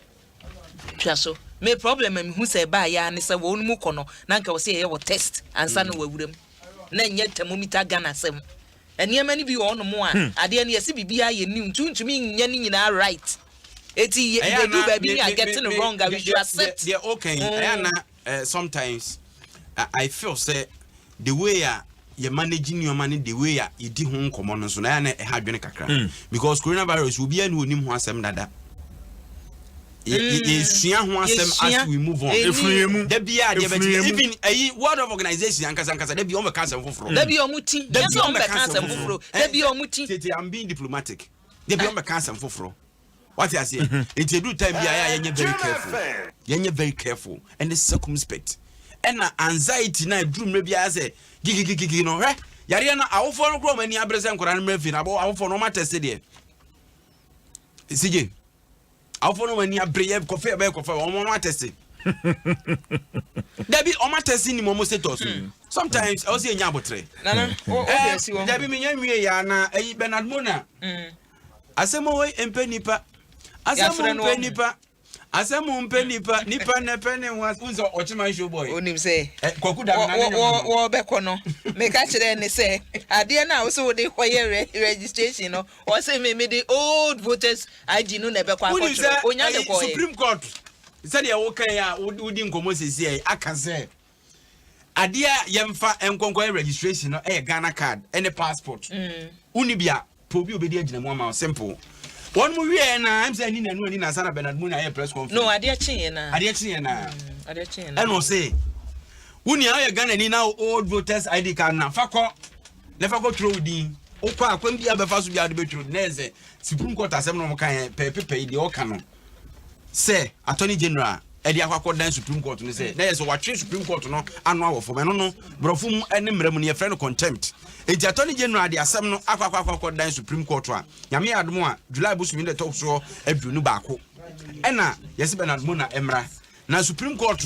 twa so. Me problem a mehu sɛ ɛbaa yɛ ne sɛ wɔn mu kɔ no na nka wɔ sɛ yɛyɛ wɔ test ansa na wɔawura mu, na nyɛ thermometer Ghana sɛm. Nneɛma no bi wɔ hɔnom a adeɛ no yɛsi biribiara yɛ new, nti ntumi nyɛ ne nyinaa right. Eti yɛ yɛdu baabi ne a getting it wrong a, we should accept. Deɛ okay, ɛyɛ ana sometimes I feel sɛ the way a yɛ manage nneɛma ne the way a yɛdi ho nkɔmmɔ no nso na ɛyɛ na ɛha adwene kakra, because coronavirus, obiara ne onim ho asɛm dada. Yɛsua ho asɛm as we move on. Efunu yɛ mu. Da biara deɛ Efunu bɛti yɛ mu. even ɛyi World of Organization ankasa ankasa, da biara wɔn bɛka asɛm foforɔ. Dabi, ɔmo ti Da nyɛ sɛ biara ɔmo bɛka asɛm foforɔ, dabi, ɔmo ti. Tete, I'm being diplomatic. Da biara wɔn bɛka asɛm foforɔ, wate aseɛ? Nti edu time bi a yɛ a yɛnyɛ very careful, yɛnyɛ very careful ɛne circumspect, ɛna anxiety na eduru mmerɛ biara sɛ gigigigigi no. Hwɛ, yareɛ no, awofoɔ no koraa ɔmo ani abere sɛ nkwadaa no mmerɛ fi na abɔ awofoɔ no ɔmo atɛse deɛ sigye awofoɔ no ɔmo ani abere yɛ kɔfɛ bɛyɛ kɔfɛ ɔmo atɛse dabi, ɔmo atɛse nim ɔmo status. Sometimes ɛwɔ sɛ yɛnya abotire. Nana o de esi wɔ. Dabi, mi nya nwie ya na ɛyi Bernard Mona asɛm wɔ mpɛ nipa asɛm Yɛafrɛ no mpɛ wɔ. Nipa asɛm mpɛ nipa, nipa na pɛ ne ho as n sɛ ɔkyema show boy. Onim sɛ Kwaku da na ne nyɛ mu. Wɔbɛkɔ no, meka kyerɛ ne sɛ adeɛ no a wo sɛ wode kɔyɛ registration no, ɔsɛ me mede old voters ID no na ɛbɛkɔ Wonim akɔtwerɛ sɛ onya de ɛyi, kɔɛ. Supreme Court, sɛdeɛ wokan a wodi nkɔmmɔ sesi ɛ aka sɛ adeɛ a yɛmfa nkɔnkɔyɛ registration no ɛyɛ Ghana Card ɛne passport. Woni bi a, pɛ obi a obɛdi agyina mu ama wo, simple. Wɔn mu wieɛ na ɛm sɛ ani nanu ani nansa na Bernard Mona ayɛ press conference. No, adeɛ kyeeɛ na Adeɛ kyeeɛ na Adeɛ kyeeɛ na ɛna ɔse wo nua ɔyɛ Ghana ni na old voters ID card na fa kɔ na fa kɔ twerɛ wo din. Wokɔ akwan bi a bɛfa so bi a wode bɛtwerɛ na yɛ sɛ Supreme Court asɛm na ɔmo ka yɛ pɛɛpɛpɛ yi deɛ ɔka no sɛ Attorney General ɛde akɔ akɔdan Supreme Court no sɛ na yɛ sɛ watwe Supreme Court no ano awɔ fam. Ɛno no, borɔfo mu ne mmerɛ mu no yɛfrɛ no contempt. Enti Attorney General de asɛm no akɔ akɔdan Supreme Court a Nyame yɛ adom a, July bosomi no de ɛtɔ soɔ 21 ɛna yɛsɛ Bernard Mona mmra na Supreme Court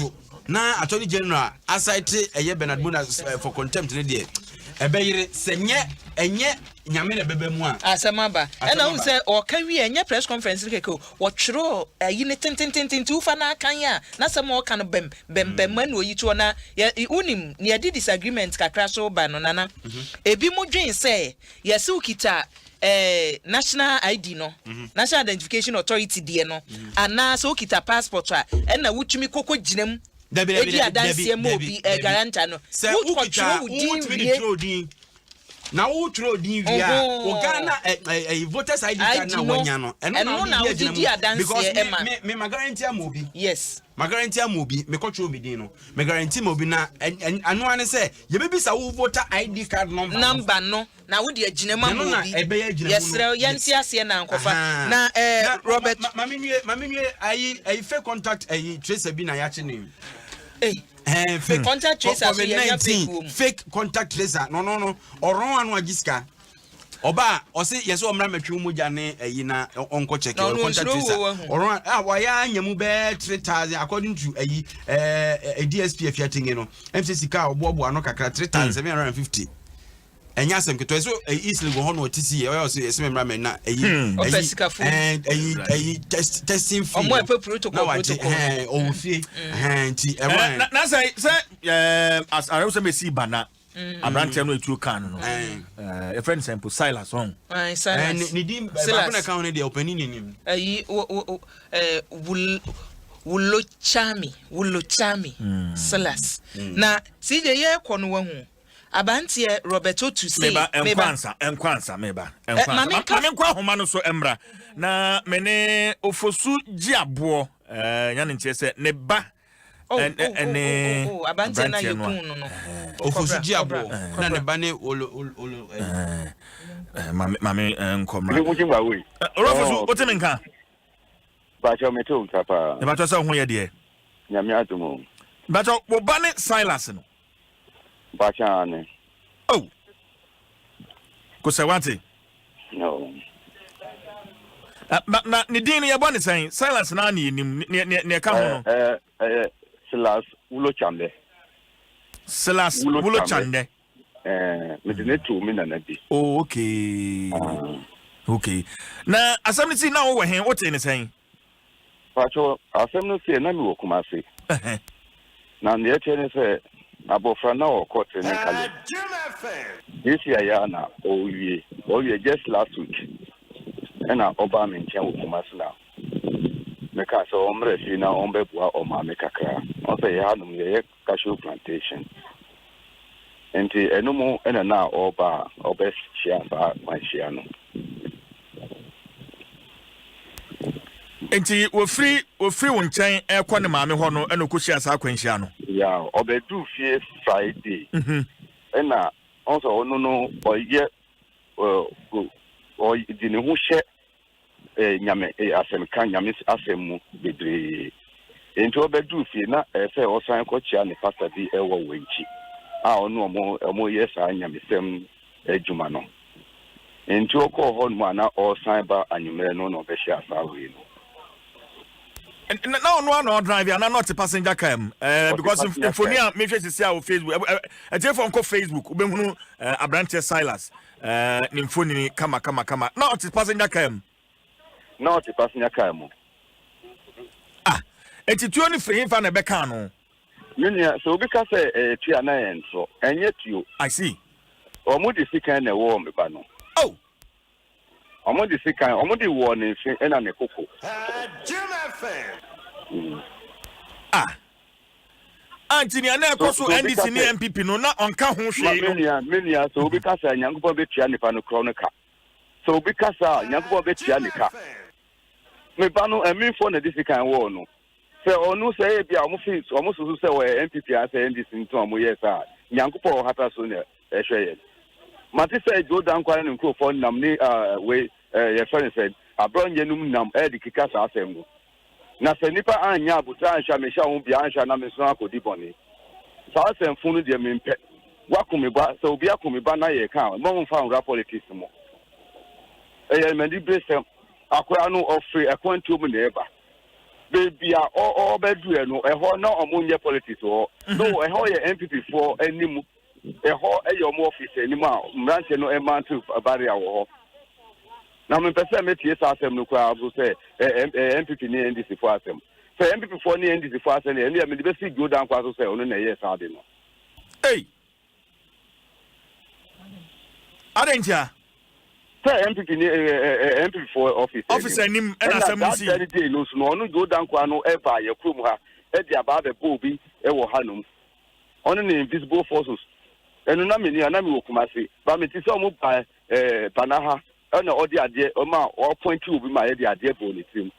na Attorney General asaete ɛyɛ Bernard Mona for contempt no deɛ, ɛbɛyere sɛ nyɛ ɛnyɛ Nyame na ɛbɛbɛ mu a. Asɛm aba. Asɛm Ɛna wohu aba. sɛ ɔka wie a, ɛnyɛ press conference no kɛkɛ o, wɔtwerɛ ayi ne tentententen nti wofa no akan a na sɛm a ɔka no bɛm bɛm bɛm ɛna oyi toɔ na wonim ne yɛde disagreement kakra so ba no. Nana, ebi mo dwen sɛ yɛsɛ wokita national ID no, National Identification Authority deɛ no, anaa sɛ wokita passport a ɛna wotumi kɔkɔ gyina mu. Edi adanseɛ ma obi ɛ guarantor no. Sɛ Wo wokita kɔtwerɛ wo din wotumi de wie. twerɛ odin na wotwerɛ odin wie a wo Ghana ɛ ɛ ɛ voters ID card ID na no, wanya no ɛno ɛno na na wode wode di di agyina mu because adanseɛ me ɛma. me me ma guarantee ama obi. Yes. Ma guarantee ama obi mekɔtwerɛ me din no me guarantee ma obi na ɛ ɛ ano ara ne sɛ yɛbɛbisa wo voter ID card number no. Number no na wode agyina mu ama Ɛno na obi. ɛbɛyɛ agyina mu no. Yɛsrɛ wo yɛnte Yes. aseɛ na ankɔfa. Ahaa. Na eh, Na Robert. ma ma ma menwie ma menwie ayi ayi fake contact ayi tracer bi na yɛakye no yi. Ei. Eh, fake Contact tracer so COVID yɛnya fake 19 wɔ mu. fake contact tracer no no no ɔrɔn ano agye sika. Ɔba a ɔse yɛsɛ ɔmmra mɛtwe wo mogya ne ayi na ɔnkɔ check Na ɔyɛ ɔno contact onsuro tracer. wuo wahu. Ɔrɔn a wayɛ anya mu bɛɛ 3000 according to ayi eh, DSP afiatinge no. Ɛm sɛ sika a ɔboaboa ano kakra 3750. Ɛnyɛ asɛm ketewa ɛso ɛyi East Legon hɔ na ɔte si yɛ ɔyɛ ɔsɛ ɛsɛ mɛmra mɛ na ɛyi Hmm. Ɔpɛ ɛyi sikafo. ɛɛ ɛyi ɛyi test testing fee Ɔmo a ɛpɛ protocol, na wagye protocol. ɛɛ ɔwɔ fie ɛɛ nti ɛwɔ Eh, na na sɛ sɛ ɛɛ as arɛw sɛ mesi ba na aberanteɛ no etuo kan no no ɛɛ yɛfrɛ no sɛ mpo Silas ɔn. Ayi, Silas. ne ne din Silas. baako na ɛka ho no deɛ ɔpanin ne nim. Ayi, wo wo wo ɛɛ wul wulochami wulochami Silas. Na CJ yɛrekɔ no wahu. Abanteɛ Robert Otu se, Meba, nkɔ meba. ansa, nkɔ ansa, meba, Eh, nkɔ ma ansa. Ma menka. ma menkɔ ahoma no so mmra na me ne Ofosu gye aboɔ eh, nya ne nkyerɛ sɛ ne ba Oh, ɛne oh, oh, ɛne oh, oh, oh, abanteɛ no a aberanteɛ no a. yɛkuu no no. Ofosu Kɔbra, gye kɔbra, aboɔ na ne kɔbra. ba ne olo olo olo ɛyi. Eh, ma me ma me eh, nkɔ mmra. Ebi mo gye wei. Eh, Owura Ofosu, Oh, wote me nka? Bakyɛ mete wo nka paa. Mebatɔ sɛ wo ho yɛ deɛ. Nyame adom o. Mebatɔ wo ba ne Silas no. Mpakyɛ aane. Oh! Kosɛ wate. No. Na, na, na ne din no yɛbɔ ne sɛn? Silas naa ne yɛnim. Ne, ne, ne ɛka ho no. Ɛɛ, ɛyɛ Silas Wulo Chandɛ. Silas Wulo Chandɛ. Ɛɛ, mede ne too me nana bi. Oh, okay. Ah. Okay. Na asɛm no si na wowɔ he? Wotee ne sɛn? Pacho, asɛm no sie na mewɔ Kumasi. Na deɛ ɛteɛ ne sɛ, abɔfra na ɔkɔ training college. This year yi ara na ɔrewie. Ɔrewie just last week ɛna ɔbaa me nkyɛn wɔ Kumasi na mekaa sɛ ɔmmra fie na ɔmbɛboa ɔmaame kakra. Ɔn sɛ yɛ hanom yɛyɛ cashew plantation. Nti ɛno mu na na ɔreba a ɔbɛhyia saa akwanhyia no. Nti wɔfiri wɔfiri wo nkyɛn rekɔ ne maame hɔ no ɛna ɔkɔhyia saa akwanhyia no? Yeah, ɔbɛduu fie Friday. Ɛna ɔn sɛ ɔno no ɔyɛ ɔde ne ho hyɛ Nyame asɛmka, Nyame asɛm mu bebree. Enti ɔbɛduu fie na ɛyɛ sɛ ɔsan kɔkyea ne pasta bi wɔ Wenchi a ɔne ɔmo ɔmo yɛ saa nyamesɛm adwuma no. Enti ɔkɔɔ hɔ nom a na ɔresan ba anwummerɛ no na ɔbɛhyiaa saa wei no. Na ɔno ara na ɔdrive anaa na ɔte passenger car mu? Eh, Ɔte because passenger car mfoni mu. a mehwɛ sisi a wɔ Facebook, atiefoɔ nkɔ Facebook, wobɛhunu eh, aberanteɛ Silas. Eh, ne mfonini kama kama kama. Na ɔte passenger car mu. Na ɔte passenger car mu. Ah, eti tuo no firi hefa na ɛbɛkaa no? Me nua, sɛ obi ka sɛ ɛyɛ tuo a na ɛyɛ ntorɔ. Ɛnyɛ tuo. I see. Wɔn de sikan na ɛwɔɔ me ba no. Oh! Wɔn de sikan, wɔn de wɔɔ ne nse ɛna ne koko. Ah. Ah, nti nea na ɛkɔ so NDC ne NPP no, na ɔnka ho hwee no. Me nua, me nua, sɛ obi ka saa, Nyankopɔn bɛtua nipa no korɔ no ka. Sɛ obi ka saa, Nyankopɔn bɛtua ne ka. Me ba no, ɛmenfoɔ na ɛde sikan wɔɔ no. Sɛ ɔno sɛ ebi a wɔn fi wɔn susu sɛ wɔyɛ NPP anaasɛ NDC nti na wɔn yɛɛ saa a, Nyankopɔn a ɔhata so na ɛhwɛ yɛn. Mate sɛ Joe Dankwah ne ne nkurɔfoɔ nam ne ah, wei eh, yɛfrɛ no sɛ abrɔnyɛ nom nam ɛde keka saa asɛm no. Na sɛ nnipa annya abotire anhwɛ a mehyɛ wɔn bia anhwɛ a na me nso akɔdi bɔne. Saa asɛm fo no deɛ mempɛ. Woako me ba, sɛ obi ako me ba na yɛreka a, mma momfa nwura politics mu. Ɛyɛ m'aniberesɛm. Akwadaa no ɔfiri akwantuo mu na ɛreba. Baabi a ɔbɛduɛ no, ɛhɔ na wɔn nyɛ politics wɔ hɔ. No, ɛhɔ yɛ NPP foɔ anim. Ɛhɔ yɛ wɔn office anim a mmeranteɛ no mount barrier wɔ hɔ. Na mempɛ sɛ metie saa asɛm no koraa nso sɛ NPP ne NDC foɔ asɛm. Sɛ NPP foɔ ne NDC foɔ asɛm deɛ, ɛndeɛ mede bɛsi Joe Dankwah so sɛ ɔno na ɛyɛɛ saa ade no. Ei! Adɛn ntia? Sɛ NPP ne NPP foɔ office anim. Office anim ɛna asɛm no sii. Ɛna that very day no nso no, ɔno Joe Dankwah no ɛbaa yɛ kurom ha. de aba abɛbɔ obi wɔ hanom. Ɔno ne Invisible Forces. Ɛno na menni ha, na mewɔ Kumasi. But mete sɛ wɔn ba eh, Bana ha ɛna ɔde adeɛ ɔma ɔappoint obi ma yɛde adeɛ bɔɔ ne tirim.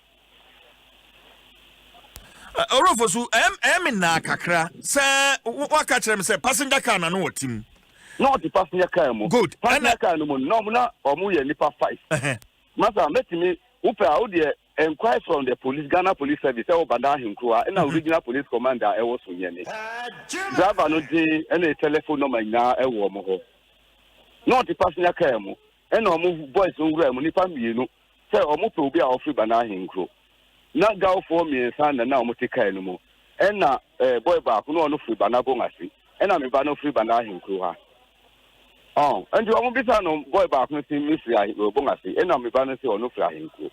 Ɔwura Fosu, ɛyɛ me naa kakra sɛ woaka kyerɛ me sɛ passenger car na no wɔ tim. Na ɔte passenger car mu. Good. Passenger car no mu no, na wɔn yɛ nipa five. Masa, mɛtumi, wopɛ a, wo deɛ enquire from the police, Ghana Police Service ɛwɔ Banda Ahenkuro ha, ɛna Regional Police Commander a ɛwɔ Sunyani. Driver no din ɛne telephone number nyinaa ɛwɔ wɔn hɔ. Na ɔte passenger car mu, ɛna wɔn boys no wura mu, nipa mmienu, sɛ wɔn pɛ obi a ɔfiri Banda Ahenkuro. Na Gawfoɔ mmiɛnsa na na wɔte car no mu, ɛna eh, boy baako na ɔno firi Banda Bongasi, ɛna me ba no firi Banda Ahenkuro ha. Ɔn, nti wɔn bisa no boy baako no se me firi ahe Obongase, ɛna me ba no se ɔno firi Ahenkuro.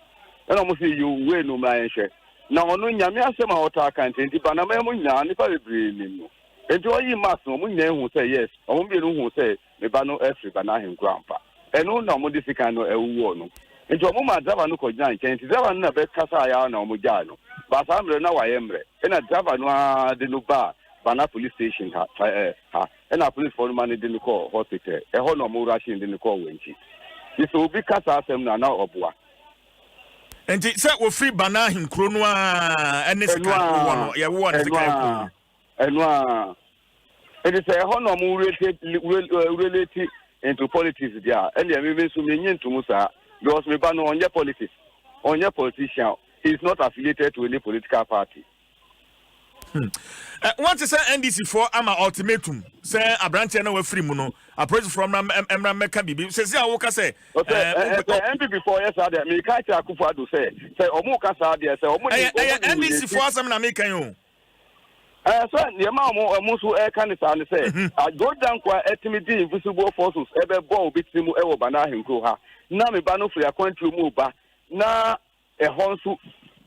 Ɛna wɔn se yoo wei no mmra yɛnhwɛ. Na ɔno Nyame asɛm a ɔtaa ka nti, nti Banaman mu nyinaa nnipa bebree nim no. Nti ɔyii mask no wɔn nyinaa huu sɛ yes, wɔn mmienu huu sɛ me ba no firi Bana Ahenkuro ampa. Ɛno na wɔn de sekan no ɛwowɔɔ no. Nti wɔn maa driver no kɔ gyinaa nkyɛn, nti driver no na bɛ kasaeɛ ara na wɔn gyae no. But saa mmerɛ no na wayɛ mmerɛ. Ɛna driver no ara de no baa Bana police station ha, ha. Ɛna apolisifoɔ no ma no de no kɔɔ hospital. Ɛhɔ na wɔn rushing de no kɔɔ wɔn akyi. Nti sɛ obi ka saa asɛm no a, na ɔboa. Nti sɛ wɔfiri Bana ahenkuro no ara ɛne Ɛno sekan wowɔ no, ara, yɛwowɔ no ɛno sekan kuro ara, yi. ɛno ara. Nti sɛ ɛhɔ na wɔn relate, relate into politics deɛ a, ɛnneɛ me me nso mennye ntom saa. Because me ba no ɔnyɛ politics, ɔnyɛ politician, he is not affiliated to any political party. Hmm. Eh, wɔn te sɛ NDC foɔ ama ultimatum sɛ aberanteɛ na wafiri mu no apolisifoɔ mmra mmra mmɛka biribi sɛsi a woka sɛ. Ɔsɛ ɛ sɛ NPP foɔ yɛ saa deɛ meka kyerɛ Akufo Addo sɛ sɛ ɔmo ka saa deɛ sɛ ɔmo de. Ɛyɛ ɛyɛ NDC foɔ asɛm na meka yi o. Ɛɛ sɛ nneɛma a ɔmo ɔmo nso ɛka ne saa ne sɛ Joe Danquah ɛtumi di invisible forces ɛbɛbɔ obi tiri mu ɛwɔ Bana Ahenkuro ha na me ba no firi akwantuo mu ba na Ɛhɔ nso,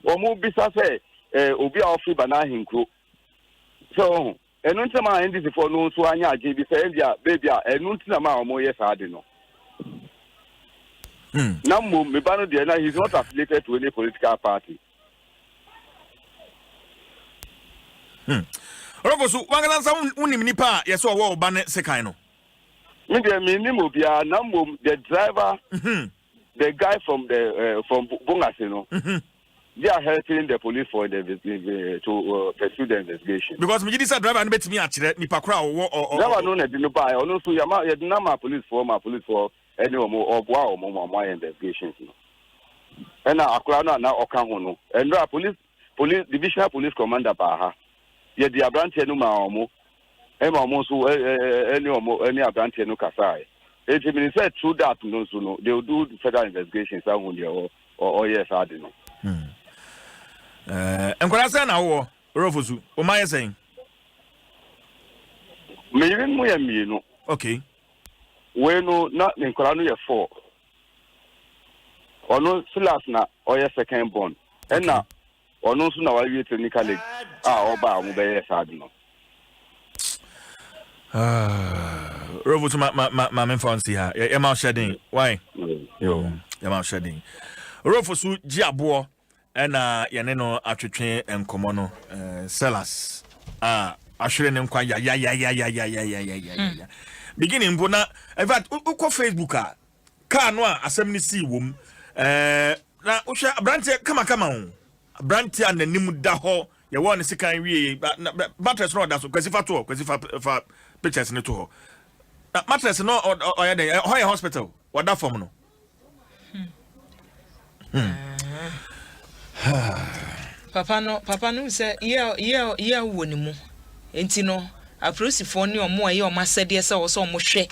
wɔbisa sɛ, eh, obi a ɔfiri Bana ahenkuro. Sɛ ɔho. Ɛno nti na ma NDC foɔ no nso anya adwene bi sɛ ɛnde a, baabi a, ɛno nti na ma wɔyɛ saa ade no. Na mmom, me ba no deɛ, na he is not affiliated to any political party. Hmm. Ɔrɔfo so, wankasa nsa wonim nipa a yɛsɛ ɔwɔ wo ba ne sekan no? Me deɛ, mennim obiara, na mmom the driver The guy from the uh, from Bongase no. Mm-hmm. They are helping the police for the uh, to uh, pursue the investigation. Because me gidi sɛ driver no betumi akyerɛ nipa koro a ɔwɔ ɔ ɔ. Driver no na ɛde no baa ɔno nso yama yɛde no ama police foɔ ma police foɔ ɛne wɔn ɔboa wɔn ma wɔn ayɛ investigations no. Ɛna akora no a na ɔka ho no ɛnura police police divisional police commander baa ha yɛde aberanteɛ no maa wɔn. Ɛma wɔn nso ɛne wɔn ɛne aberanteɛ no kasaeɛ. Enti menim sɛ through that no nso no they will do further investigations ahu deɛ ɔyɛɛ saa ade no. Hmm. Eh, nkwadaa sɛn na wowɔ Orofosu? Wo mma yɛ sɛn? Me yere no yɛ mmienu. Okay. Wei no na ne nkwadaa no yɛ four. Ɔno Silas na ɔyɛ second born. Ɛna okay. Ɔno nso na wawie training college a ɔba a wɔbɛyɛ saa ade no. Revo so ma ma ma ma memfa nsi ha. Yɛ ma ɔhyɛ den. Why? Yɛ ma ɔhyɛ den. Revo so gye aboɔ ɛna yɛne no atwetwe nkɔmɔ no. Sellers a ahwere ne nkwa ya ya ya ya ya ya ya ya ya ya ya. Beginning mpo na in fact wokɔ Facebook a Kaa no a asɛm no sii wom. Ɛɛ, na wohwɛ aberanteɛ kamakama o. Aberanteɛ a n'anim da hɔ, yɛwɔɔ ne sekan wie, mattress no ɔda so. Kwasi fa to hɔ, Kwasi fa fa pictures no to hɔ. Na mattress no ɔyɛ dɛn? Ɛhɔ yɛ hospital, wɔda fam no. Hmm. Papa no papa no sɛ yɛ yɛ yɛ wɔ ne mu nti no apolisifoɔ ne ɔmo a ɛyɛ ɔmo asɛdeɛ sɛ ɔwɔ sɛ ɔmo hwɛ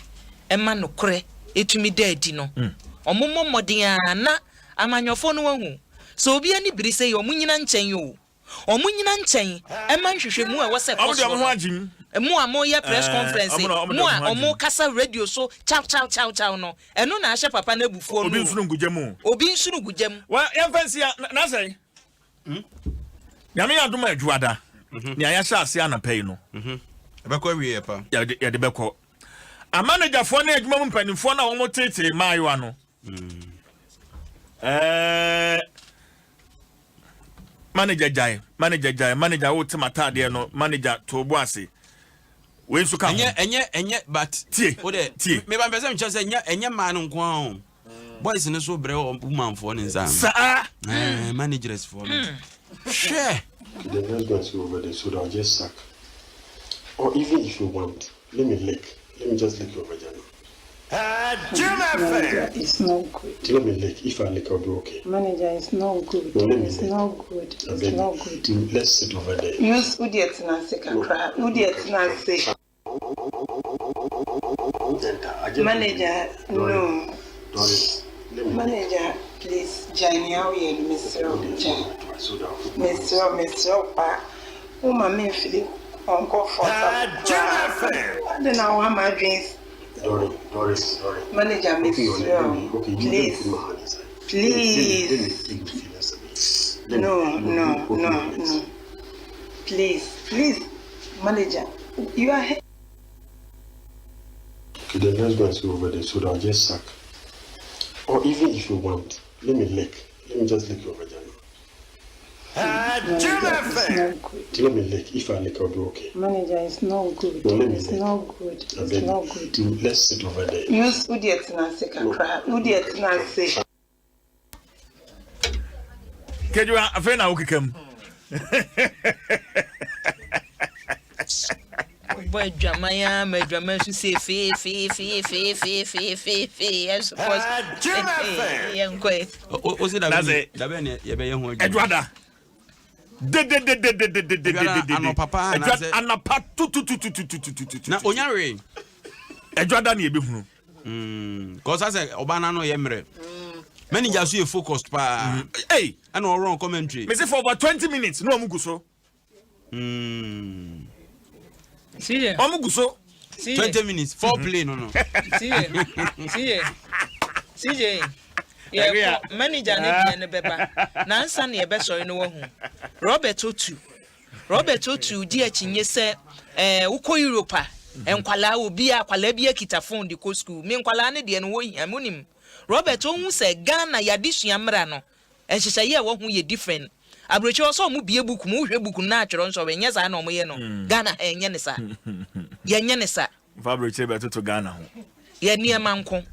ɛma nokorɛ ɛtumi da adi no ɔmo mmɔ mmɔden a na amanyɔfoɔ no wahu sɛ obi ani biri sɛ yɛ ɔmo nyina nkyɛn o. Wɔnnyina nkyɛn mma nhwehwɛmu a ɛwɔ sɛ ɛkɔ soɔ no. Mo a moyɛ press conference, mo a wɔkasa radio so kyaw kyaw kyaw kyaw no, ɛno na ahyɛ papa no abufuo no o. Obi nsono ngu gya mu. Obi nsono gu gya mu. Wa yɛmfa nsi a na sɛn? Nyame yɛ adom a adwuada nea yɛahyɛ ase anapa yi no. Ɛbɛkɔ awie yɛ pa. Yɛde bɛkɔ. Amanagyafoɔ ne adwuma mu mpanimfoɔ no a wɔtetee mmaayewa no. Ɛɛ. Manager gyae, manager gyae, manager wo te m'ataadeɛ no, manager to bo ase. Wei nso ka ho. Ɛnyɛ ɛnyɛ ɛnyɛ but. Tie, wo dɛ tie. Me ba mpɛ sɛ mekyerɛ sɛ ɛnyɛ ɛnyɛ mmaa no nko ara o. Boys no so brɛ wɔ womanfoɔ ne nsa. Saa. Ɛɛ managers foɔ no. Hwɛ. Okay then let's go and sit over there so that I'll just suck or even if you want let me lick let me just lick your vagina. Manager it's not good. Let me lick if I lick I'll be okay. Manager it's not good No let me it's lick not good I it's beg not good. you let's sit over there. Use wo deɛ tena ase kakra wo deɛ tena ase. Manager no Manager please gyae nea woyɛ no mesrɛ wo gyae mesrɛ wo mesrɛ wo paa woma me mfili uncomfortable koraa adɛn na woama adwene Manager mesrɛ wo please please no no no no please please manager you are. Okay then let's go and sit over there so that I'll just suck or even if you want let me lick let me just lick your vagina. Manager it's not good. Let me lick if I lick I'll be okay. Manager it's not good No let me it's lick not good I it's beg not good. you let's sit over there. Use wo deɛ tena ase kakra wo deɛ tena ase. Kejuwa afei na wokeka mu. Bɔ adwaman ara ma adwaman so sɛ fee fee fee fee fee fee fee fee yɛn so kɔ yɛn kɔ yi. O se dabɛ dabɛ ni yɛbɛyɛ ho adwuma. Adwada dedededededededede anɔpa paa anaasɛ anapa tutututututututu. Na onya wee. Adwada ni ebehunu. Mm, kɔsa sɛ ɔbaa n'ano yɛ mmerɛ. Manager so yɛ focused paa. Hey. Ɛna ɔrɔn commentary. Mese for over 20 minutes na ɔmo gu so. Mm. Ɔmo gu so. 20 minutes four mm-hmm. play no no. CJ, CJ, CJ. Yɛkɔ manager ne deɛ no bɛba. Nansa na yɛbɛsɔre no wahu. Robert Otu. Robert Otu di akyinnye sɛ ɛɛ wokɔ Europe a nkwadaa obi a akwadaa bi akita phone de kɔ school. Me nkwadaa ne deɛ no wɔhia mo nim. Robert ohu sɛ Ghana yɛadesua mmra no nhyehyɛeɛ a ɛwɔ ho yɛ different. Aburokyire hɔ sɛ ɔmo bue book mu wohwɛ book no na atwerɛ nsɔhwɛ nyɛ saa na ɔmo yɛ no Ghana ha yɛnyɛ ne saa. Yɛnyɛ ne sa. Mfa aburokyire bɛtoto Ghana ho. Yɛ nneɛma nko.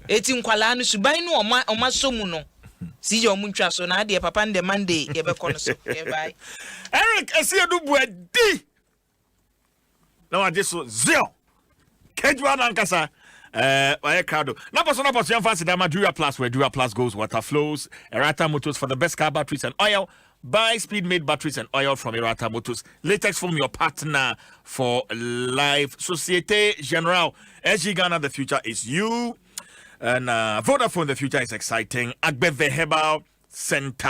Eti nkwadaa no suban no ɔmo ɔmo asɔ mu no CJ ɔmo ntwa so na adeɛ papa no deɛ Monday yɛbɛkɔ no so. Yɛ bye. Eric Asiedu Boadi na wagye so zion kejuwa nankasa eh, wayɛ krado napɔso napɔso yɛmfa aseda ma dura plus where dura plus goes water flows erata motors for the best car batteries and oil buy speed made batteries and oil from erata motors latex foam your partner for life societe generale sg ghana the future is you and uh, vodafone the future is exciting agbeve herbal center.